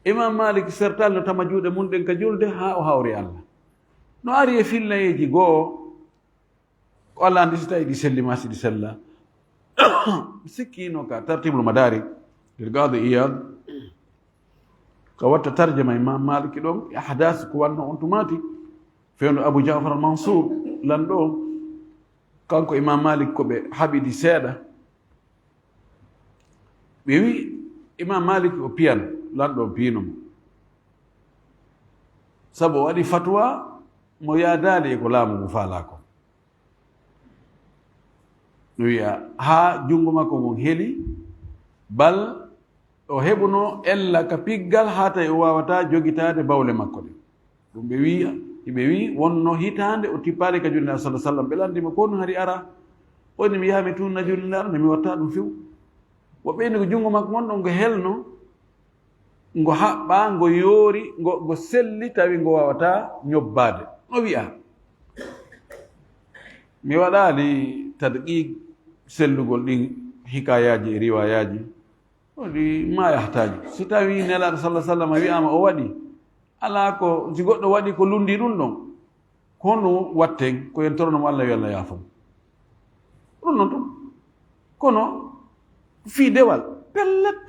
Imam Malik sertaali no tama juuɗe mum ɗen ka julde haa o hawri Allah. No ari e fillayeeji goo, ko Allah anndi si tawi ɗi selli maa si ɗi sella. Mi sikki no ka Tartibul Madarik, nder Qadi Iyad, ka watta tarjama Imam Maliki ɗon, e ahdas ko wanno on tumaati, fewndo Abu Ja'far al-Mansur, lanɗo on. Kanko Imam Malik ko ɓe haɓidi seeɗa. Ɓe wi Imam Malik o piyan, lanɗo on piyino mo. Sabu o waɗi fatwa mo yaadaali e ko laamu ngu faalaa ko. No wi'a, haa junngo makko ngon heli, bal o heɓuno ella ka piggal, haa tawi o waawataa jogitaade bawle makko ɗen. Ɗum ɓe wiya, ɓe wi wonno hitaande o tippaali ka julnde sallallahu alaihi wasallam. Ɓe lanndi mo, "Ko honɗum hari ara?" O wi, "Mi yaha mi tunna julnde, nde mi watta ɗum few." O ɓeyni ko junngo makko ngon ɗon ngo helno, ngo haɓɓa, ngo yoori, ngo, ngo selli, tawi ngo waawata ñobbaade. No wi'a. Mi waɗaali tadqiq sellugol ɗin hikayaaji e riwayaaji. O wi, "Ma yahtaaji." Si tawi Nelaaɗo sallallahu alaihi wasallam wi'aama o waɗi, alaa ko, si goɗɗo waɗi ko lunndi ɗum ɗon, ko honɗum watten? Ko en torono mo Allah, yo Allah yaafo mo. Ɗum non ɗum. Kono fii dewal, pellet,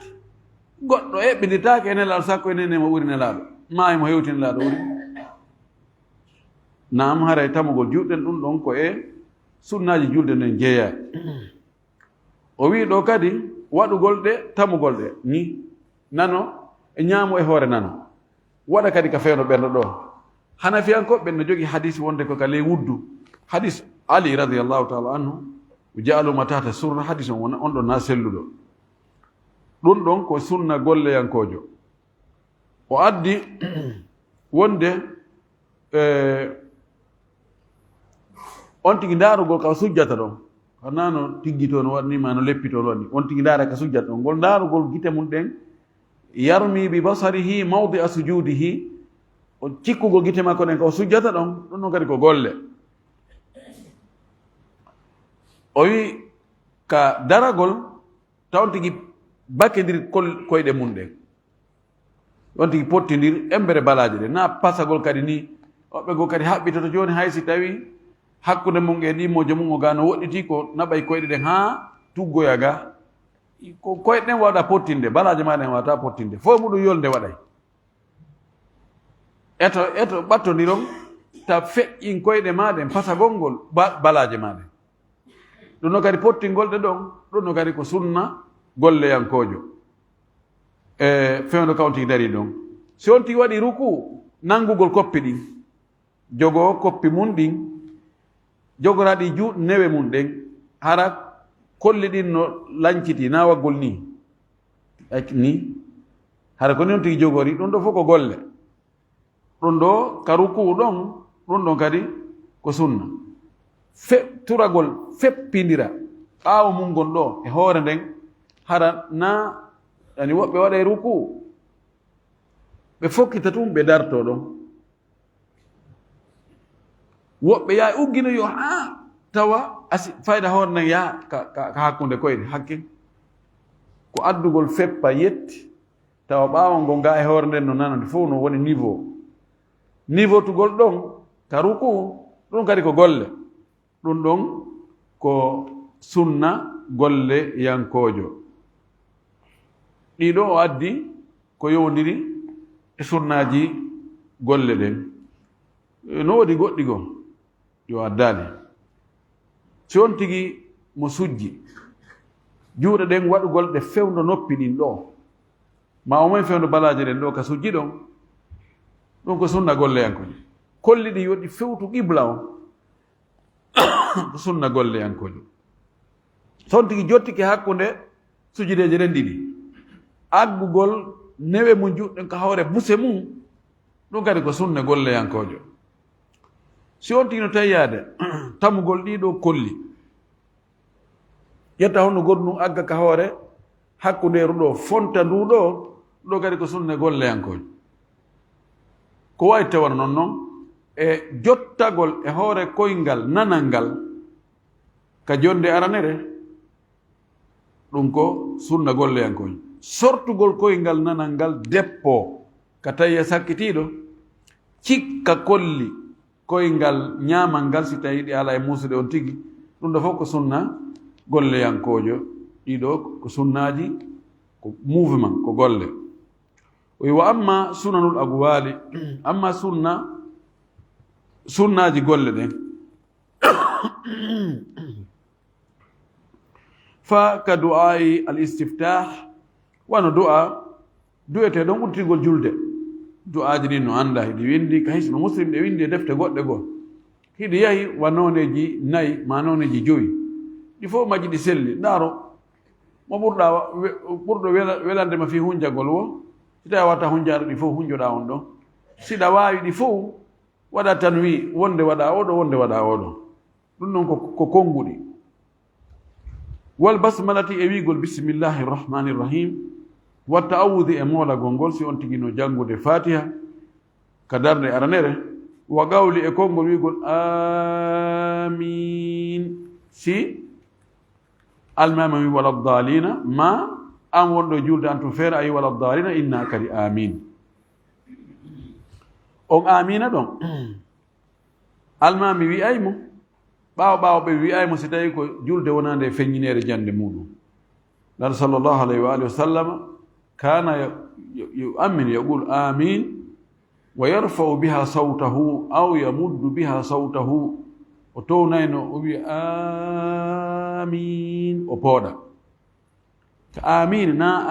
goɗɗo eɓɓindirtaake e Nelaaɗo, sakko e nene mo ɓuri Nelaaɗo, maa e mo hewti Nelaaɗo ɓuri. Naam, haray tamugol juuɗe ɗen ɗum ɗon ko e sunnaaji julde nden jeeyaa. O wi'i ɗo kadi waɗugol ɗe, tamugol ɗe, ni nano e ñaamo e hoore nano. Waɗa kadi ka fewndo ɓernde ɗo. Hanafiyankooɓe ɓen no jogi hadis wonde ko ka ley wuddu. Hadis Ali radiyallahu ta'ala anhu, "Ja'alu ma tahta surra", hadis on wona on ɗon na selluɗo. Ɗum ɗon ko sunna golleyankoojo. O addi wonde, eh, on tigi ndaarugol ka o sujjata ɗon. Ko naa no tiggitoo no waɗni, maa no leppitoo no waɗni. On tigi ndaara ka sujjata ɗon. Ngol ndaarugol gite mum ɗen, yarmi bi basarihi mawdi'a sujudihi, o cikkugol gite makko ɗen ka o sujjata ɗon, ɗum ɗon kadi ko golle. O wi ka daragol, taw on tigi bakkendir kol-, koyɗe mum ɗen. On tigi pottindir embere balaaje ɗen. Na pasagol kadi ni, woɓɓe goo kadi haɓɓitoto jooni, hay si tawi hakkunde mum e ɗimmojo mum o ga no woɗɗiti, ko naɓay koyɗe ɗen haa tuggoya ga. Ko koyɗe ɗen waɗa pottinde, balaaje ma ɗen wata pottinde. Fof muɗum yolnde waɗay. Eto, eto ɓattondiron, ta feƴƴin koyɗe ma ɗen, pasagol ngol ba-, balaaje ma ɗen. Ɗum no kadi pottingol ɗe ɗon, ɗum no kadi ko sunna golleyankoojo. E fewndo ka on tigi dari ɗon. Si on tigi waɗi ruku, nanngugol koppi ɗin, jogoo koppi mum ɗin, jogoraa ɗi juuɗe newe mum ɗen, hara kolli ɗin no lanciti, na waggol ni. Ac-, ni. Hara ko ni on tigi jogori, ɗum ɗo fof ko golle. Ɗum ɗo ka ruku ɗon, ɗum ɗon kadi ko sunna. Fe-, turagol feppindira ɓaawo mum ngon ɗo e hoore nden, hara na, yani woɓɓe waɗay ruku, ɓe fokkita tun, ɓe darto ɗon. Woɓɓe yaha ugginoyo haa tawa asi-, fayda hoore nden yaha ka, ka, ka hakkunde koyɗe, hakke. Ko addugol feppa yetti, tawa ɓaawo ngo nga e hoore nden no nanande fof no woni niveau. Niveau tugol ɗon ka ruku, ɗum kadi ko golle. Ɗum ɗon ko sunna golleyankoojo. Ɗiɗo o addi ko yowndiri e sunnaaji golle ɗen. No woodi goɗɗi goo. Yo addaali. Si on tigi mo sujji, juuɗe ɗen waɗugol ɗe fewndo noppi ɗin ɗo, ma o moy fewndo balaaje ɗen ɗo ka sujji ɗon, ɗum ko sunna golleyankoojo. Kolli ɗi yo ɗi fewtu qibla on, ko sunna golleyankoojo. Si on tigi jottike hakkunde sujudeeje ɗen ɗiɗi, aggugol newe mum juuɗe ɗen ka hoore buse mum, ɗum kadi ko sunna golleyankoojo. Si on tigi no tawiyaade tamugol ɗii ɗoo kolli, ƴetta honno goɗɗum ɗum agga ka hoore hakkundeeru ɗoo, fonta nduu ɗoo, ɗoo kadi ko sunna golleyankoojo. Ko wayi tawano non non e jottagol e hoore koyngal nanal ngal ka jonnde aranere, ɗum ko sunna golleyankoojo. Sortugol koyngal nanal ngal deppo ka tawi e sakkitiiɗo, cikka kolli koyngal ñaamal ngal, si tawi ɗi alaa e muusude on tigi, ɗum ɗoo fof ko sunna golleyankoojo. Ɗii ɗoo ko sunnaaji, ko mouvement, ko golle. O wi, "Wa amma sunanul aqwali," amma sunna, sunnaaji golle ɗen. Fa ka du'aa'i al istiftah, wano du'a, du'etee ɗon udditingol julde. Du'aaji ɗin no anndaa, hiɗi winndi ka Hisnu Muslim, ɗe winndi e defte goɗɗe goo. Hiɗi yahi wa nooneeji nayi, ma nooneeji jowi. Ɗi fof majji ɗi selli. Ndaaro, mo ɓurɗa wa-, we-, ɓurɗo wela-, welande ma fii hunjagol wo, si tawi a wata hunjaade ɗi fof, hunjoɗaa on ɗon. Si ɗa waawi ɗi fow, waɗa tanwi, wonde waɗa oɗo, wonde waɗa oɗo. Ɗum ɗon ko, ko konnguɗi. Wal basmalati, e wi'gol bismillahi rahmani rahim. Wa ta'awudi, e moolagol ngol, si on tigi no janngude Fatiha ka darnde aranere. Wa qawli, e konngol wi'gol amin. Si almaami wi wala dalina, ma an wonɗo julde an tun feere a wi wala dalina, inna kadi amin. On amina ɗon. Almaami wi'ay mo, ɓaawo ɓaawo ɓe wi'ay mo si tawi ko julde wonande e feññineere jannde muɗum. Laara sallallahu alayhi wa alihi wa sallama kana yu-, yu-, yu-, amin, yaqul amin, wa yarfa'u biha sawtahu aw yamuddu biha sawtahu. O townayno, o wi'a amin, o pooɗa. Ka amin, na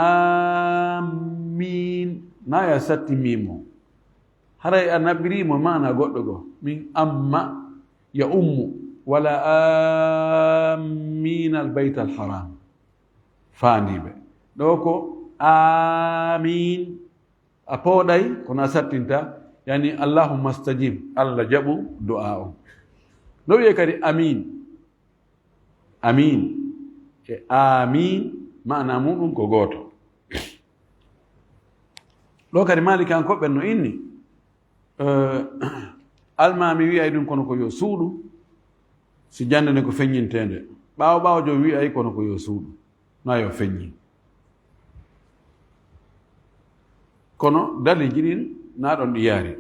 amin, na ya satti mimo. Haray a naɓirimo maana goɗɗo go. Min amma ya ummu, wala amin al bayt al haram. Faandiiɓe. Ɗo ko amin. A pooɗay, kono a sattinta, yani, Allahumma stajib, Allah jaɓu du'a on. No wi'e kadi amin. Amin. E amin, maana muɗum ko gooto. Ɗo kadi Maalikankoɓe no inni, eh, almaami wi'ay ɗum kono ko yo suuɗu, si jannde nde ko feññinteende. Ɓaawo ɓaawo jom wi'ay kono ko yo suuɗu, na yo feññin. Kono daliiji ɗin na ɗon ɗi yaari.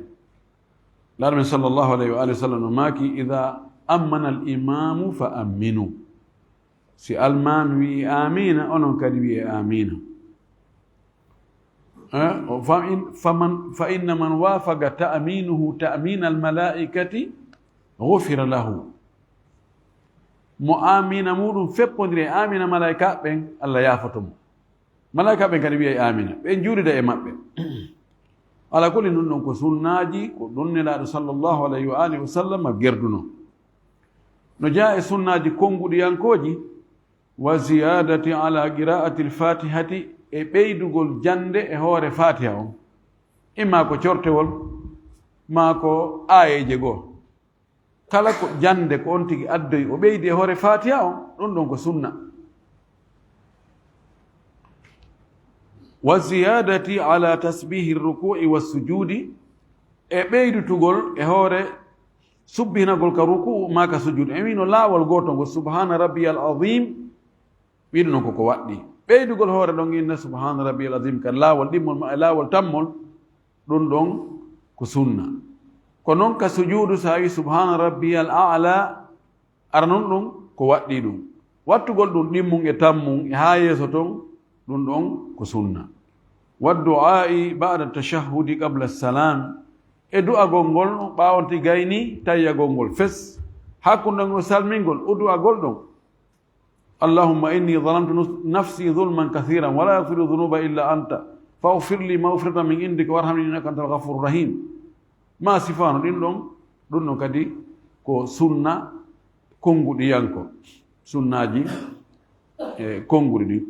Laara men sallallahu alayhi wa alihi wa sallam no maaki, "Idha ammana al imamu fa aminu." Si almaami wi'i amina, onon kadi wi'e amina. Eh, o fa in-, fa man, fa inna man wafaqa ta'minuhu ta'mina al malaikati ghufira lahu. Mo amina muɗum feppondiri e amina malaika ɓen, Allah yaafoto mo. Malaika ɓen kadi wi'ay amina. Ɓen juulida e maɓɓe. Ala kulli, ɗum ɗon ko sunnaaji, ko ɗum Nelaaɗo sallallahu alayhi wa alihi wa sallam gerduno. No jaa e sunnaaji konnguɗiyankooji, wa ziyadati ala qira'ati al-fatihati, e ɓeydugol jannde e hoore Fatiha on. Imma ko cortewol, maa ko aayeeje goo. Kala ko jannde ko on tigi addoyi, o ɓeydi e hoore Fatiha on, ɗum ɗon ko sunna. Wa ziyadati ala tasbihi ruku'i wa sujudi, e ɓeydutugol e hoore subbinagol ka ruku'u maa ka sujudu. En wino laawol gooto ngo, subhana rabbiyal azim, wiɗo non koko waɗɗi. Ɓeydugol hoore ɗon inna subhana rabbiyal azim ka laawol ɗimmol ma e laawol tammol, ɗum ɗon ko sunna. Ko non ka sujudu, sa wi subhana rabbiyal a'la, ara non ɗum ko waɗɗi ɗum. Wattugol ɗum ɗimmum e tammum e haa yeeso ton, ɗum ɗon ko sunna. Wa du'a'i ba'da tashahhudi qabla salam, e du'agol ngol ɓaawo ti gayni tayyagol ngol fes, hakkunde ngol salmingol, o du'agol ɗon. Allahumma inni zalamtu nus-, nafsi zulman kathiran, wa la yaghfiru dhunuba illa anta, faghfir li maghfiratan min indika warhamni innaka antal ghafurur rahim. Ma sifano ɗin ɗon, ɗum ɗon kadi ko sunna konnguɗiyanko, sunnaaji, e, konnguɗi ɗin.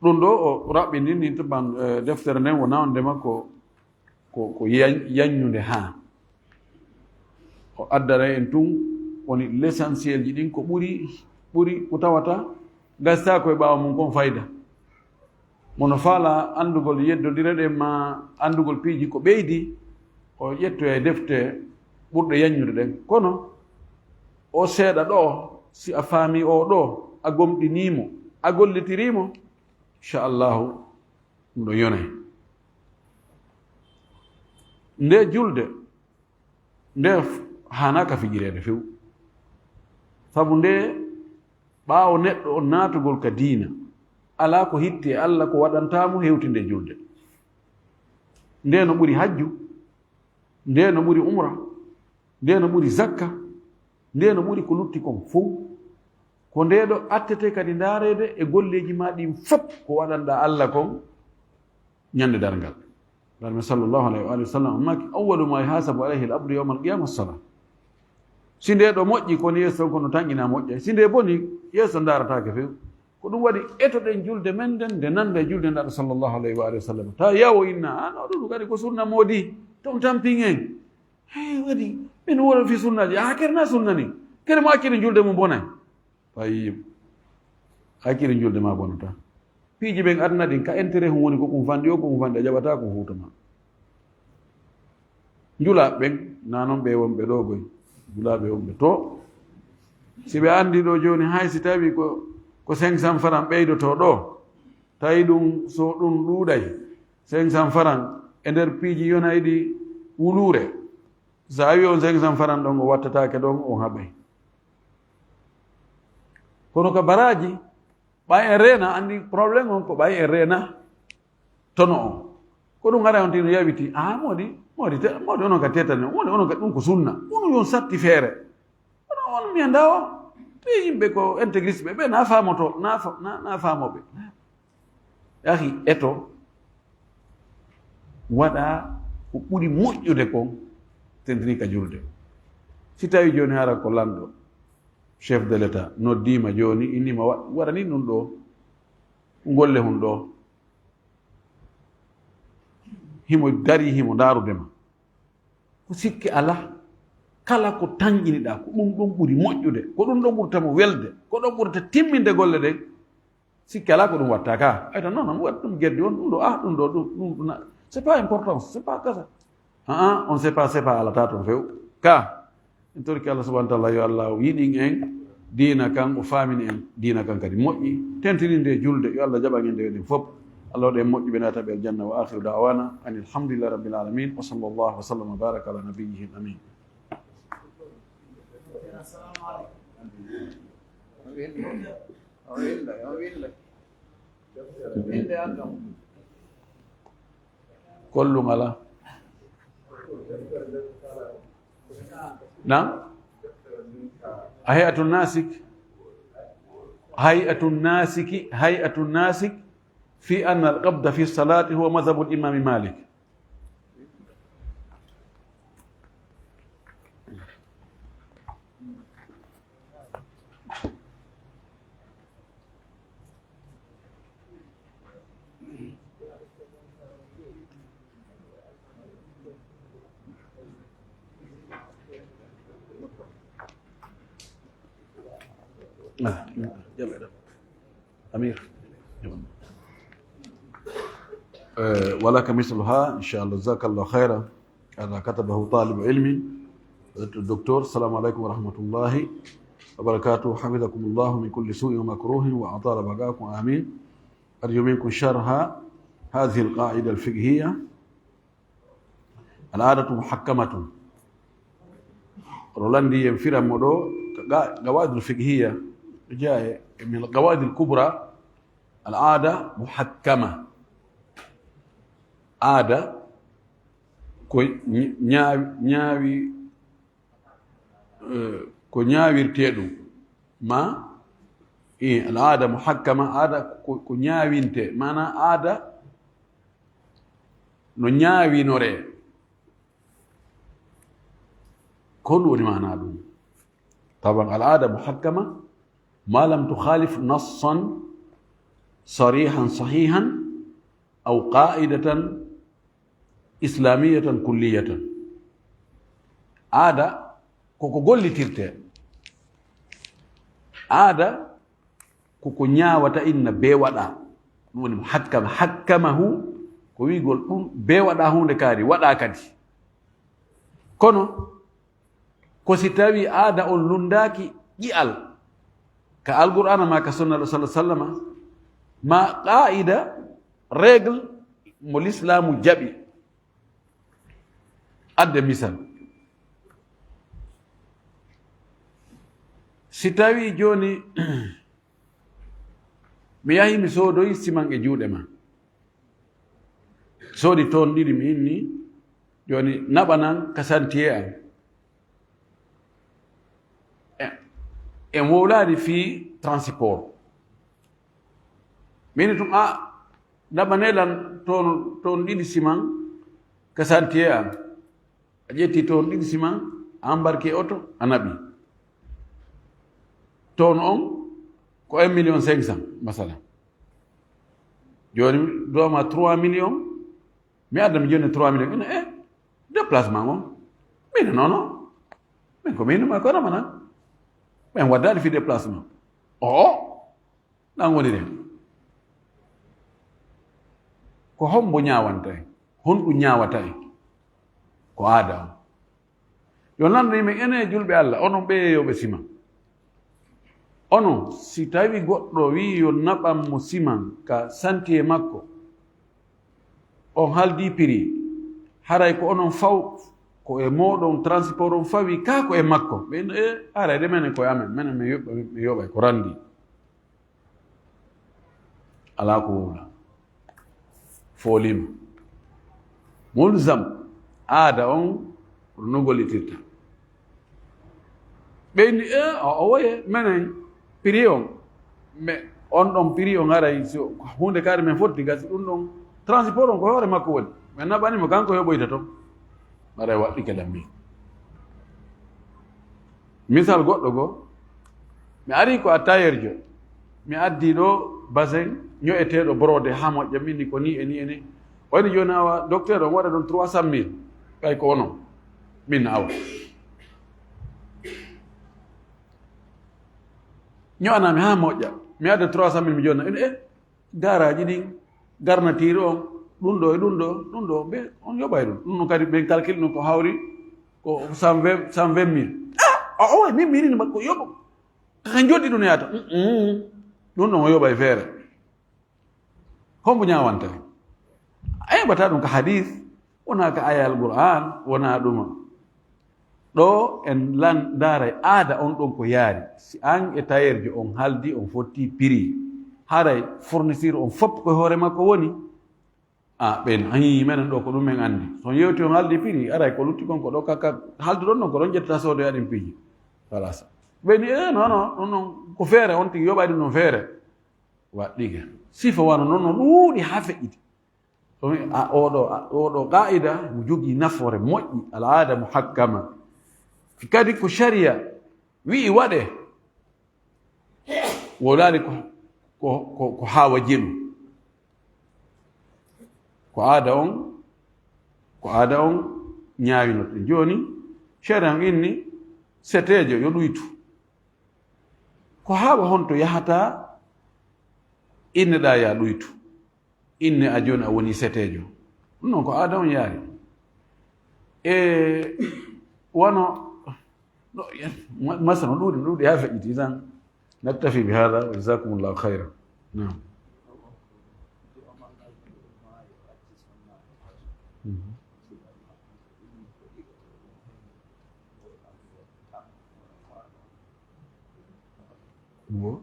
Ɗum ɗo o raɓɓini ni to ban-, e, deftere nden wona on ndema ko, ko, ko yan-, yanñude haa. O addana en tun woni l'essentiel ji ɗin ko ɓuri, ɓuri ko tawata gastaa ko e ɓaawo mum kon fayda. Mono faala anndugol yeddondire ɗen ma anndugol piiji ko ɓeydi, o ƴettoya e defte ɓurɗe yanñude ɗen. Kono o seeɗa ɗo, si a faami o ɗo, a gomɗinii mo, a gollitirii mo, inchallahu, ɗum ɗo yonay. Nde julde, nde f-, haanaa ka fijireede few. Sabu nde ɓaawo neɗɗo on naatugol ka diina, alaa ko hitti e Alla ko waɗantaa mo hewtinde julde. Nde no ɓuri hajju, nde no ɓuri umra, nde no ɓuri zakka, nde no ɓuri ko lutti kon fow. Ko nde ɗo attete kadi ndaareede e golleeji maa ɗin fop ko waɗanɗaa Alla kon ñande darngal. Laara men sallallahu alayhi wa alihi wa sallam maaki, "Awwalu ma yuhasabu alayhi al-abdu yawma al-qiyama as-salah." Si nde ɗo moƴƴi, kono yeeso on kono tanƴina moƴƴa. Si nde boni, yeeso ndaarataake few. Ko ɗum waɗi etoɗen julde men nden nde nannda e julde Nulaaɗo sallallahu alayhi wa alihi wa sallam. Ta yawo inna, "Ah, no, ɗum kadi ko sunna moodi, to on tampin en." Hey, waɗi, min wona fi sunnaaji, ah, kere na sunna ni. Kere mo acciri julde mum bonay. Tayyib. Acciri julde ma bonata. Piiji ɓen aduna ɗin, ka intérêt hum woni ko ɗum fanɗi o, ko ɗum fanɗi a jaɓata, ko huutama. Njulaaɓe ɓen, na non ɓe wonɓe ɗo goy. Njulaaɓe wonɓe to. Si ɓe anndi ɗo jooni, hay si tawi ko, ko cinq cents francs ɓeydoto ɗo, tawi ɗum, so ɗum ɗuuɗay, cinq cents francs e nder piiji yonayɗi wuluure, so a wi on cinq cents francs ɗon, o wattataake ɗon, on haɓay. Kono ka baraaji, ɓay en reena, anndi problème on ko ɓay en reena tono on. Ko ɗum haray on tino yawiti, "Ah, moodi, moodi, te-, moodi onon ka tetane, moodi onon ka ɗum ko sunna." Ɗum yon satti feere. Kono on mi anndaa o, ɓe yimɓe ko intégriste ɓe, ɓe na faamoto, na fa-, na, na faamooɓe. Yahi eto, waɗa ko ɓuri moƴƴude kon, tentini ka julde. Si tawi jooni hara ko lanɗo, chef de l'État, noddiima jooni, innima wa-, waɗani ɗum ɗo, golle hun ɗo. Himo dari, himo ndaarudema. Ko sikke alaa, kala ko tanƴiniɗaa, ko ɗum ɗon ɓuri moƴƴude, ko ɗum ɗon ɓurta mo welde, ko ɗon ɓurta timminde golle ɗen. Sikke alaa ko ɗum watta ka. Ay tan, non, non, waɗ ɗum geddi on, ɗum ɗo, ah, ɗum ɗo, ɗum, ɗum, ɗum na-, c'est pas important, c'est pas kasa. Ah, ah, on sait pas, c'est pas alata ton few. Ka, en torki Allah subhanahu wa ta'ala, yo Allah o yiɗin en diina kan, o faamini en diina kan kadi moƴƴi. Tentininde e julde, yo Allah jaɓan en nde eɗen fof. Allah waɗa en moƴƴuɓe, naata ɓe aljanna. Wa akhiru da'wana anil hamdulillahi rabbil alamin. Wa sallallahu wa sallam wa baraka ala nabiyyihi amin. Kollum alaa. Naam? Hay'atun Nasik. Hay'atun Nasiki. Hay'atun Nasik fi anna al-qabda fi salati huwa madhhabu al-imam Malik. Ah, jam e ɗam. Amir. Eh, walaka misluha, inshallah. Jazakallahu khairan. هذا كتبه طالب علم. الدكتور، السلام عليكم ورحمة الله وبركاته. حفظكم الله من كل سوء ومكروه وأطال بقاءكم. آمين. أرجو منكم شرح هذه القاعدة الفقهية. العادة محكمة. Rolandi yen firan mo ɗo, ga-, قواعد الفقهية, jaa e من القواعد الكبرى. العادة محكمة. Aada ko ñ-, ñaawi, ñaawi, eh, ko ñaawirtee ɗum. Ma, eh, al aada muhakkama, aada ko, ko ñaawintee. Maanaa aada no ñaawinoree. Ko honɗum woni maanaa ɗum? Taban al aada muhakkama, ma lam tukhalif nassan sarihan sahihan aw qa'idatan islamiyatan kulliyatan. Aada ko ko gollitirtee. Aada ko ko ñaawata inna bee waɗa. Ɗum woni hakkama, hakkamahu, ko wi'gol ɗum bee waɗa huunde kaari, waɗa kadi. Kono, ko si tawi aada on lunndaaki ƴi'al ka Alqur'aana maa ka Sunna Rasulullaahi sallallaahu alayhi wa sallama, maa qaa'ida, règle mo Lislaamu jaɓi. Adde misal. Si tawi jooni mi yahi mi soodoyi siman e juuɗe ma. Soodi ton ɗiɗi mi inni, jooni naɓanan ka santiye an. E, en wowlaani fii transport. Mi inni tun, a, naɓane lan ton, ton ɗiɗi siman ka santiye an. A ƴetti ton ɗiɗi siman, a embarqué oto, a naɓi. Ton on, Ko un million cinq cent, masala. Jooni mi dooma trois millions, mi adda mi jonni trois millions. Ina, eh, déplacement on. Min non, non. Min ko min ma ko ramana. Min waddaali fi déplacement. O, o. Ɗan woni ren. Ko hombo ñaawanta en? Honɗum ñaawata en? Ko aada on. Yo lanndo yimɓe, enen e julɓe Allah, onon ɓe yeeyooɓe sima. Onon, si tawi goɗɗo wi'i yo naɓan mo siman ka santiye makko, on haldi piri, haray ko onon faw, ko e mooɗon transport on fawi, kaa ko e makko? Ɓe, e, haray de menen ko e amen, menen mi yoɓa, mi yoɓay ko randi. Alaa ko wowla. Foolima. Mulzam, aada on, no gollitirta. Ɓe inni, e, o, o woye, menen, prix on, mais on ɗon prix on haray, so huunde kaari men fotti gasi, ɗum ɗon transport on ko hoore makko woni. Men naɓani mo, kanko yoɓoyta ton. Haray waɗɗike lammi. Misal goɗɗo goo, mi ari ko a tailleur jo, mi addi ɗo basin ño'eteeɗo brodé haa moƴƴa, min ni ko ni e ni e ni. O wi'i jooni awa, docteur, on waɗa ɗon trois cent mille, ɓay ko onon, min awa. Ño'anami haa moƴƴa, mi adda trois cent mille mi jonna. Ene, eh, garaaji ɗin, garnatiiri on, ɗum ɗo e ɗum ɗo, ɗum ɗo, ɓe, on yoɓay ɗum. Ɗum ɗum kadi ɓen calcul ɗum ko hawri ko cent vingt, cent vingt mille. Ah, o, o, min, min, min, ko yoɓo. Kaka joddi ɗum yaata. Mm, mm. Ɗum ɗon o yoɓay feere. Hombo ñaawanta en? A heɓata ɗum ka hadis, wonaa ka aya Alqur'an, wonaa ɗuma. Ɗo en lan-, ndaaray aada on ɗon ko yaari. Si an e tailleur jo on haldi, on fotti prix, haray fournisseur on fop ko hoore makko woni. A, ɓen, ayi, menen ɗo ko ɗum men andi. So on yewti on haldi prix, aray ko lutti kon ko ɗo ka, ka halduɗon non ko ɗon ƴettata soodoya ɗin piiji. Kalas. Ɓen, e, non, non, ɗum non ko feere, on tigi yoɓay ɗum ɗon feere. Waɗɗike. Sifa wano non no ɗuuɗi haa feƴƴiti. So mi, a, oɗo, a, oɗo qaa'ida, mo jogii nafoore moƴƴi, al'aada muhakkama. Kadi ko sharia wi'i waɗe, wolaali ko, ko, ko, ko haawa jelu. Ko aada on, ko aada on ñaawinoto. Jooni, sharia on inni, seteejo yo ɗuytu. Ko haawa honto yahata, inneɗaa ya ɗuytu. Inne a jooni a woni seteejo. Ɗum noon ko aada on yaari. E wano, no, ma-, masala no ɗuuɗi, ɗuuɗi haa feƴƴiti tan. نكتفي بهذا وجزاكم الله خيرا. نعم. Mhm. Wo.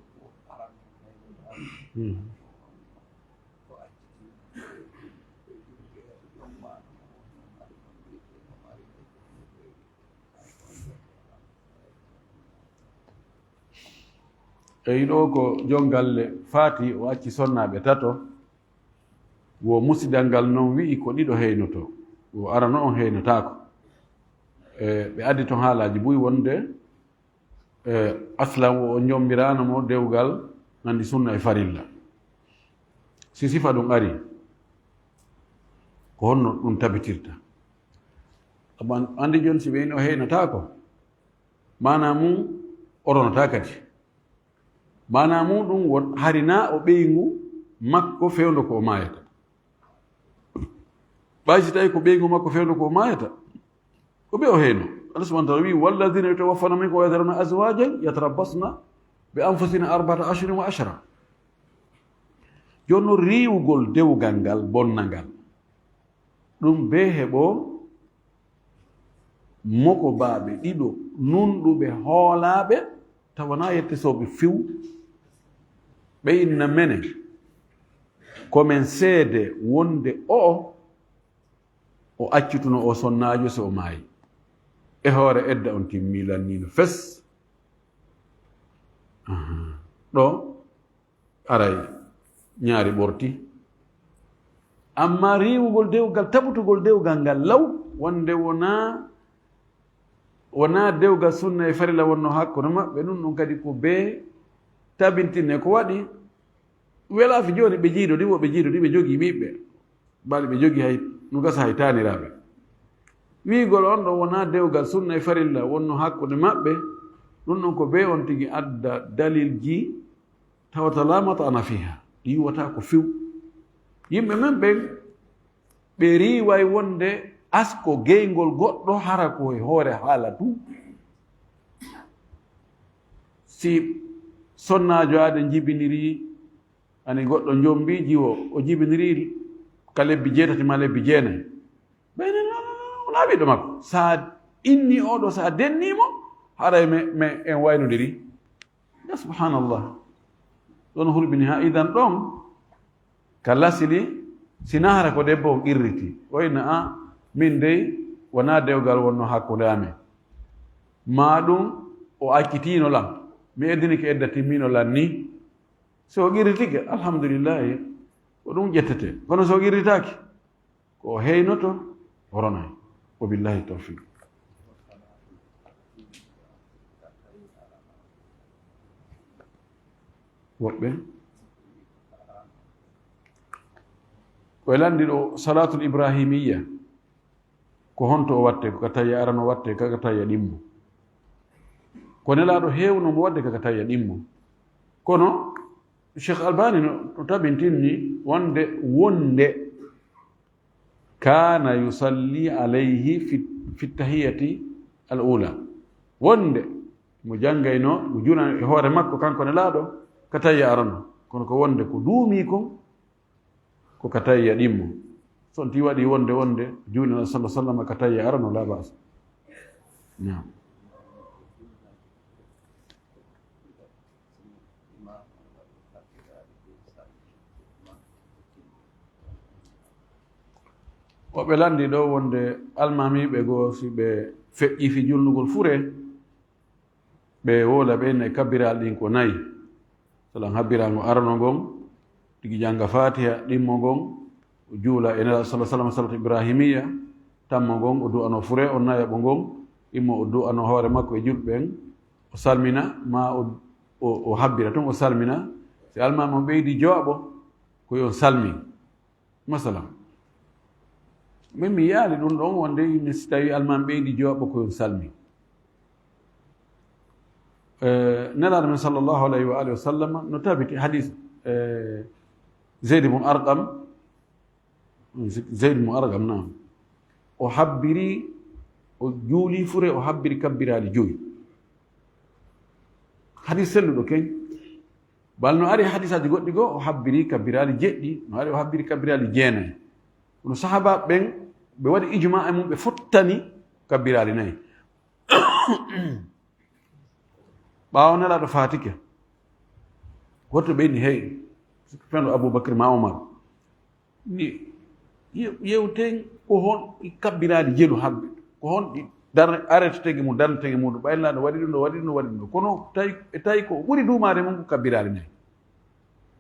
Mhm. Eyi, ɗo ko jon galle faati, o acci sonnaaɓe tato. Wo musidal ngal noon wi'i ko ɗiɗo heynoto. Wo arano on heynotaako. E, ɓe addi toon haalaaji buy wonde, e, aslan wo o njombiraano mo dewgal nandi sunna e farilla. Si sifa ɗum ari, ko honno ɗum tabitirta? Amma anndi jooni si ɓe inni o heynotaako, maanaa mum o ronataa kadi. Maanaa mum ɗum won hari naa o ɓeyngu makko fewndo ko o maayata. Ɓay si tawi ko ɓeyngu makko fewndo ko o maayata, ko ɓe o heyno. Allah subhanahu wa ta'ala wi'i, "Walladhina yutawaffawna minkum wa yadharuna azwajan yatarabbasna bi anfusina arba'ata ashhurin wa ashra." Jooni noon riiwugol dewgal ngal, bonna ngal, ɗum bee heɓo mokobaaɓe ɗiɗo nunɗuɓe hoolaaɓe, tawa naa yettesooɓe few, ɓe inna menen, ko men seede wonde o'o, o accutuno o sonnaajo so o maayi. E hoore edda on timmi lanniino fes. Ahan. Ɗo aray ñaari ɓorti. Amma riiwugol dewgal, tabutugol dewgal ngal law, wonde wonaa, wonaa dewgal sunna e farilla wonno hakkunde maɓɓe, ɗum ɗum kadi ko bee Tabintinne ko waɗi, welaafi jooni ɓe jiido ɗi, wo ɓe jiido ɗi, ɓe jogii ɓiɓɓe. Bali ɓe jogii hay, no gasa hay taaniraaɓe. Wiigol on ɗon wonaa dewgal sunna e farilla wonno hakkunde maɓɓe, ɗum ɗon ko bee on tigi adda dalilji tawata laa mata'ana fiiha, ɗi yuwataa ko few. Yimɓe men ɓen, ɓe riiway wonde asko geyngol goɗɗo hara ko e hoore haala tun. Si sonnaajo aade jibiniri, ani goɗɗo njombi jiwo, o jibiniri ka lebbi jeetati maa lebbi jeenay. Ɓayne, non, non, non, wonaa ɓiɗɗo makko. Sa inni oɗo, sa denni mo, haray me, me en waynodiri. Ya subhanallah. Ɗon hulɓini ha idan ɗon, ka lasili, si nahara ko debbo on qirriti. O inna, a, min dey, wonaa dewgal wonno hakkunde amen. Maa ɗum, o accitiino lan. Mi eddinike edda timmiino lan ni. So o qirritike, alhamdulillahi, ko ɗum ƴettete. Kono so o qirritaaki, ko o heynoto, o ronay. Wa billahi tawfiq. Woɓɓe. Ko e lanndi ɗo, salatul ibrahimiyya. Ko honto o watte? Ko ka tayya arano watte, ka ka tayya ɗimmo. Ko Nelaaɗo heewno mo wadde ka ka tayya ɗimmo. Kono Cheikh Albani no, no tabintinni wonde, wonde kana yusalli alayhi fi, fi tahiyati al ula. Wonde mo janngayno, mo juulano e hoore makko kanko Nelaaɗo ka tayya arano. Kono ko wonde ko duumi kon, ko ka tayya ɗimmo. So on ti waɗi wonde, wonde juulino sallallahu alaihi wasallam ka tayya arano, la ba'sa. Naam. Ko ɓe lanndi ɗo wonde almaamiiɓe goo, si ɓe feƴƴi fi julnugol fure, ɓe woola ɓe inna e kabbiraali ɗin ko nayi. Salan habbiraango arano ngon, tigi jannga Faatiha ɗimmo ngon, o juula e Nelaaɗo sallallahu alaihi wasallam, salatu ibrahimiyya, tammo ngon, o du'ano fure on nayaɓo ngon, immo o du'ano hoore makko e julɓe ɓen, o salmina, ma o, o, o habbira tun, o salmina. Si almaami on ɓeydi jowaɓo, ko yo on salmin. Masalan, min mi yaali ɗum ɗon wonde yimɓe, si tawi almaami ɓeydi jowaɓo, ko yo on salmin. Eh, Nelaaɗo men sallallahu alayhi wa alihi wa sallam no tabiti hadis, eh, Zayd ibn Arqam, Zayd ibn Arqam, naam. O habbiri, o juuli fure, o habbiri kabbiraali joyi. Hadis selluɗo ken. Bal no ari hadisaaji goɗɗi goo, o habbiri kabbiraali jeɗɗi, no ari o habbiri kabbiraali jeenay. Kono sahaabaaɓe ɓen, ɓe waɗi ijmaa e mum, ɓe fottani kabbiraali nayi. Ɓaawo Nelaaɗo faatike, woto ɓe inni, hey, feno Abubakar ma Omar. Ni, ye-, yewten ko hon ɗi kabbiraali jelu habbe, ko hon ɗi dar-, aretetege mum, darnetege muɗum, ɓay Nelaaɗo waɗi ɗum ɗo, waɗi ɗum ɗo, waɗi ɗum ɗo. Kono tawi, e tawi ko ɓuri duumaade mum ko kabbiraali nayi.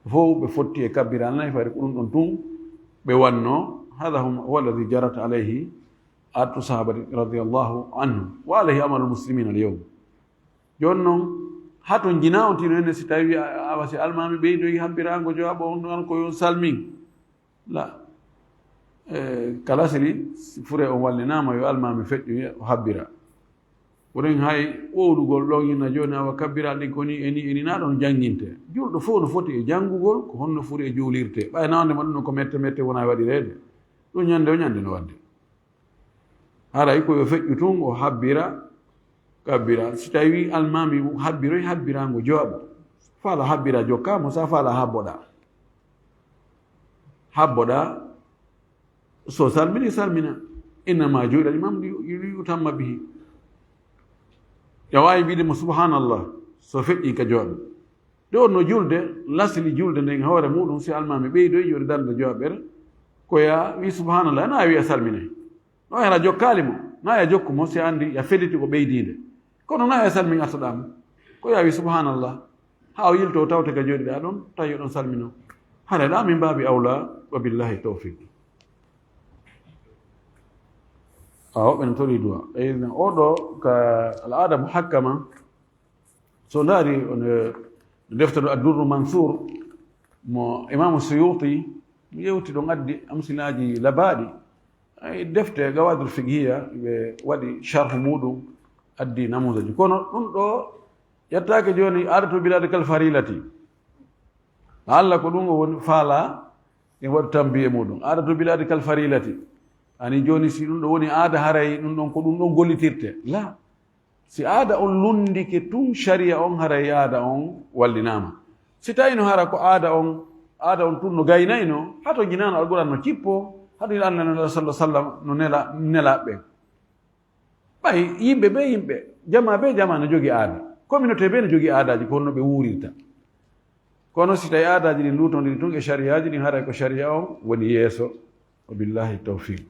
Fof ɓe fotti e kabbiraali nayi, fayde ko ɗum ɗon tun ɓe wanno. Hada hum-, huwa alladhi jarat alayhi adatu sahabati radiyallahu anhum wa alayhi amalu muslimina al yawm. Jooni non, haton jina on tino ene si tawi a, a, a, si almaami ɓeydoyi habbiraango jowaɓo on ɗon ko yo salmin. La. E, kala siri, si fure on wallinaama, yo almaami feƴƴu, o habbira. Wurin hay ɓowlugol ɗon ina jooni awa kabbiraal ɗin ko ni, e ni, e ni, na ɗon jannginte. Julɗo fof no foti e janngugol ko honno fure e juulirte. Ɓay na wonde ma ɗum ɗon ko mette mette wona e waɗireede. Ɗum ñande o ñande no waɗde. Haray ko yo feƴƴu tun, o habbira, kabbira. Si tawi almaami habbiroy habbiraango jowaɓo, faala habbira jokka mo, sa faala habboɗa. Habboɗa, so salmini, salmina. Innama ju'ila al-imam li, li yutamma bihi. Ya waawi wiide mo subhanallah, so feƴƴi ka jowaɓo. Nde wonno julde, lasli julde nden hoore muɗum, si almaami ɓeydoy, yo darnde jowaɓere, ko ya wi subhanallah, na wiya salminay. No hara jokkaali mo, na ya jokku mo, si andi ya feliti ko ɓeydiinde. Kono na ya salmin artoɗaa mo, ko ya wi subhanallah, haa o yilto o tawte ka jooɗiɗaa ɗon, tawi oɗon salmino. Hara ɗa min baabi awla, wa billahi tawfiq. A woɓɓe no tori duwa. E oɗo ka al'ada muhakkama, so ndaari on, eh, Defte ɗo Addurru Mansuur mo Imaamu Suyuuti yewti ɗon, addi amsilaaji labaaɗi. Ay defte Gawaadul Fiqhiya ɓe waɗi sharhu muuɗum, addi namuusaji. Kono ɗum ɗo ƴettaake jooni aadatul bilaadi kal fariilati. Alla ko ɗum o woni faala en waɗu tambiye muuɗum. Aadatul bilaadi kal fariilati. Ani jooni si ɗum ɗo woni aada haray ɗum ɗon ko ɗum ɗon gollitirte. La. Si aada on lunndike tun shari'a on haray aada on wallinaama. Si tawino hara ko aada on, aada on tun no gaynayno, hato jinaano Alquran no cippo, hato ina annda no sallallahu sallam no nela, nela ɓen. Ɓay yimɓe be yimɓe, jama be jama no jogi aada. Communauté be no jogi aadaaji ko honno ɓe wuurirta. Kono si tawi aadaaji ɗin luutondiri tun e shari'aaji ɗin, haray ko shari'a on woni yeeso. Wa billahi tawfiq.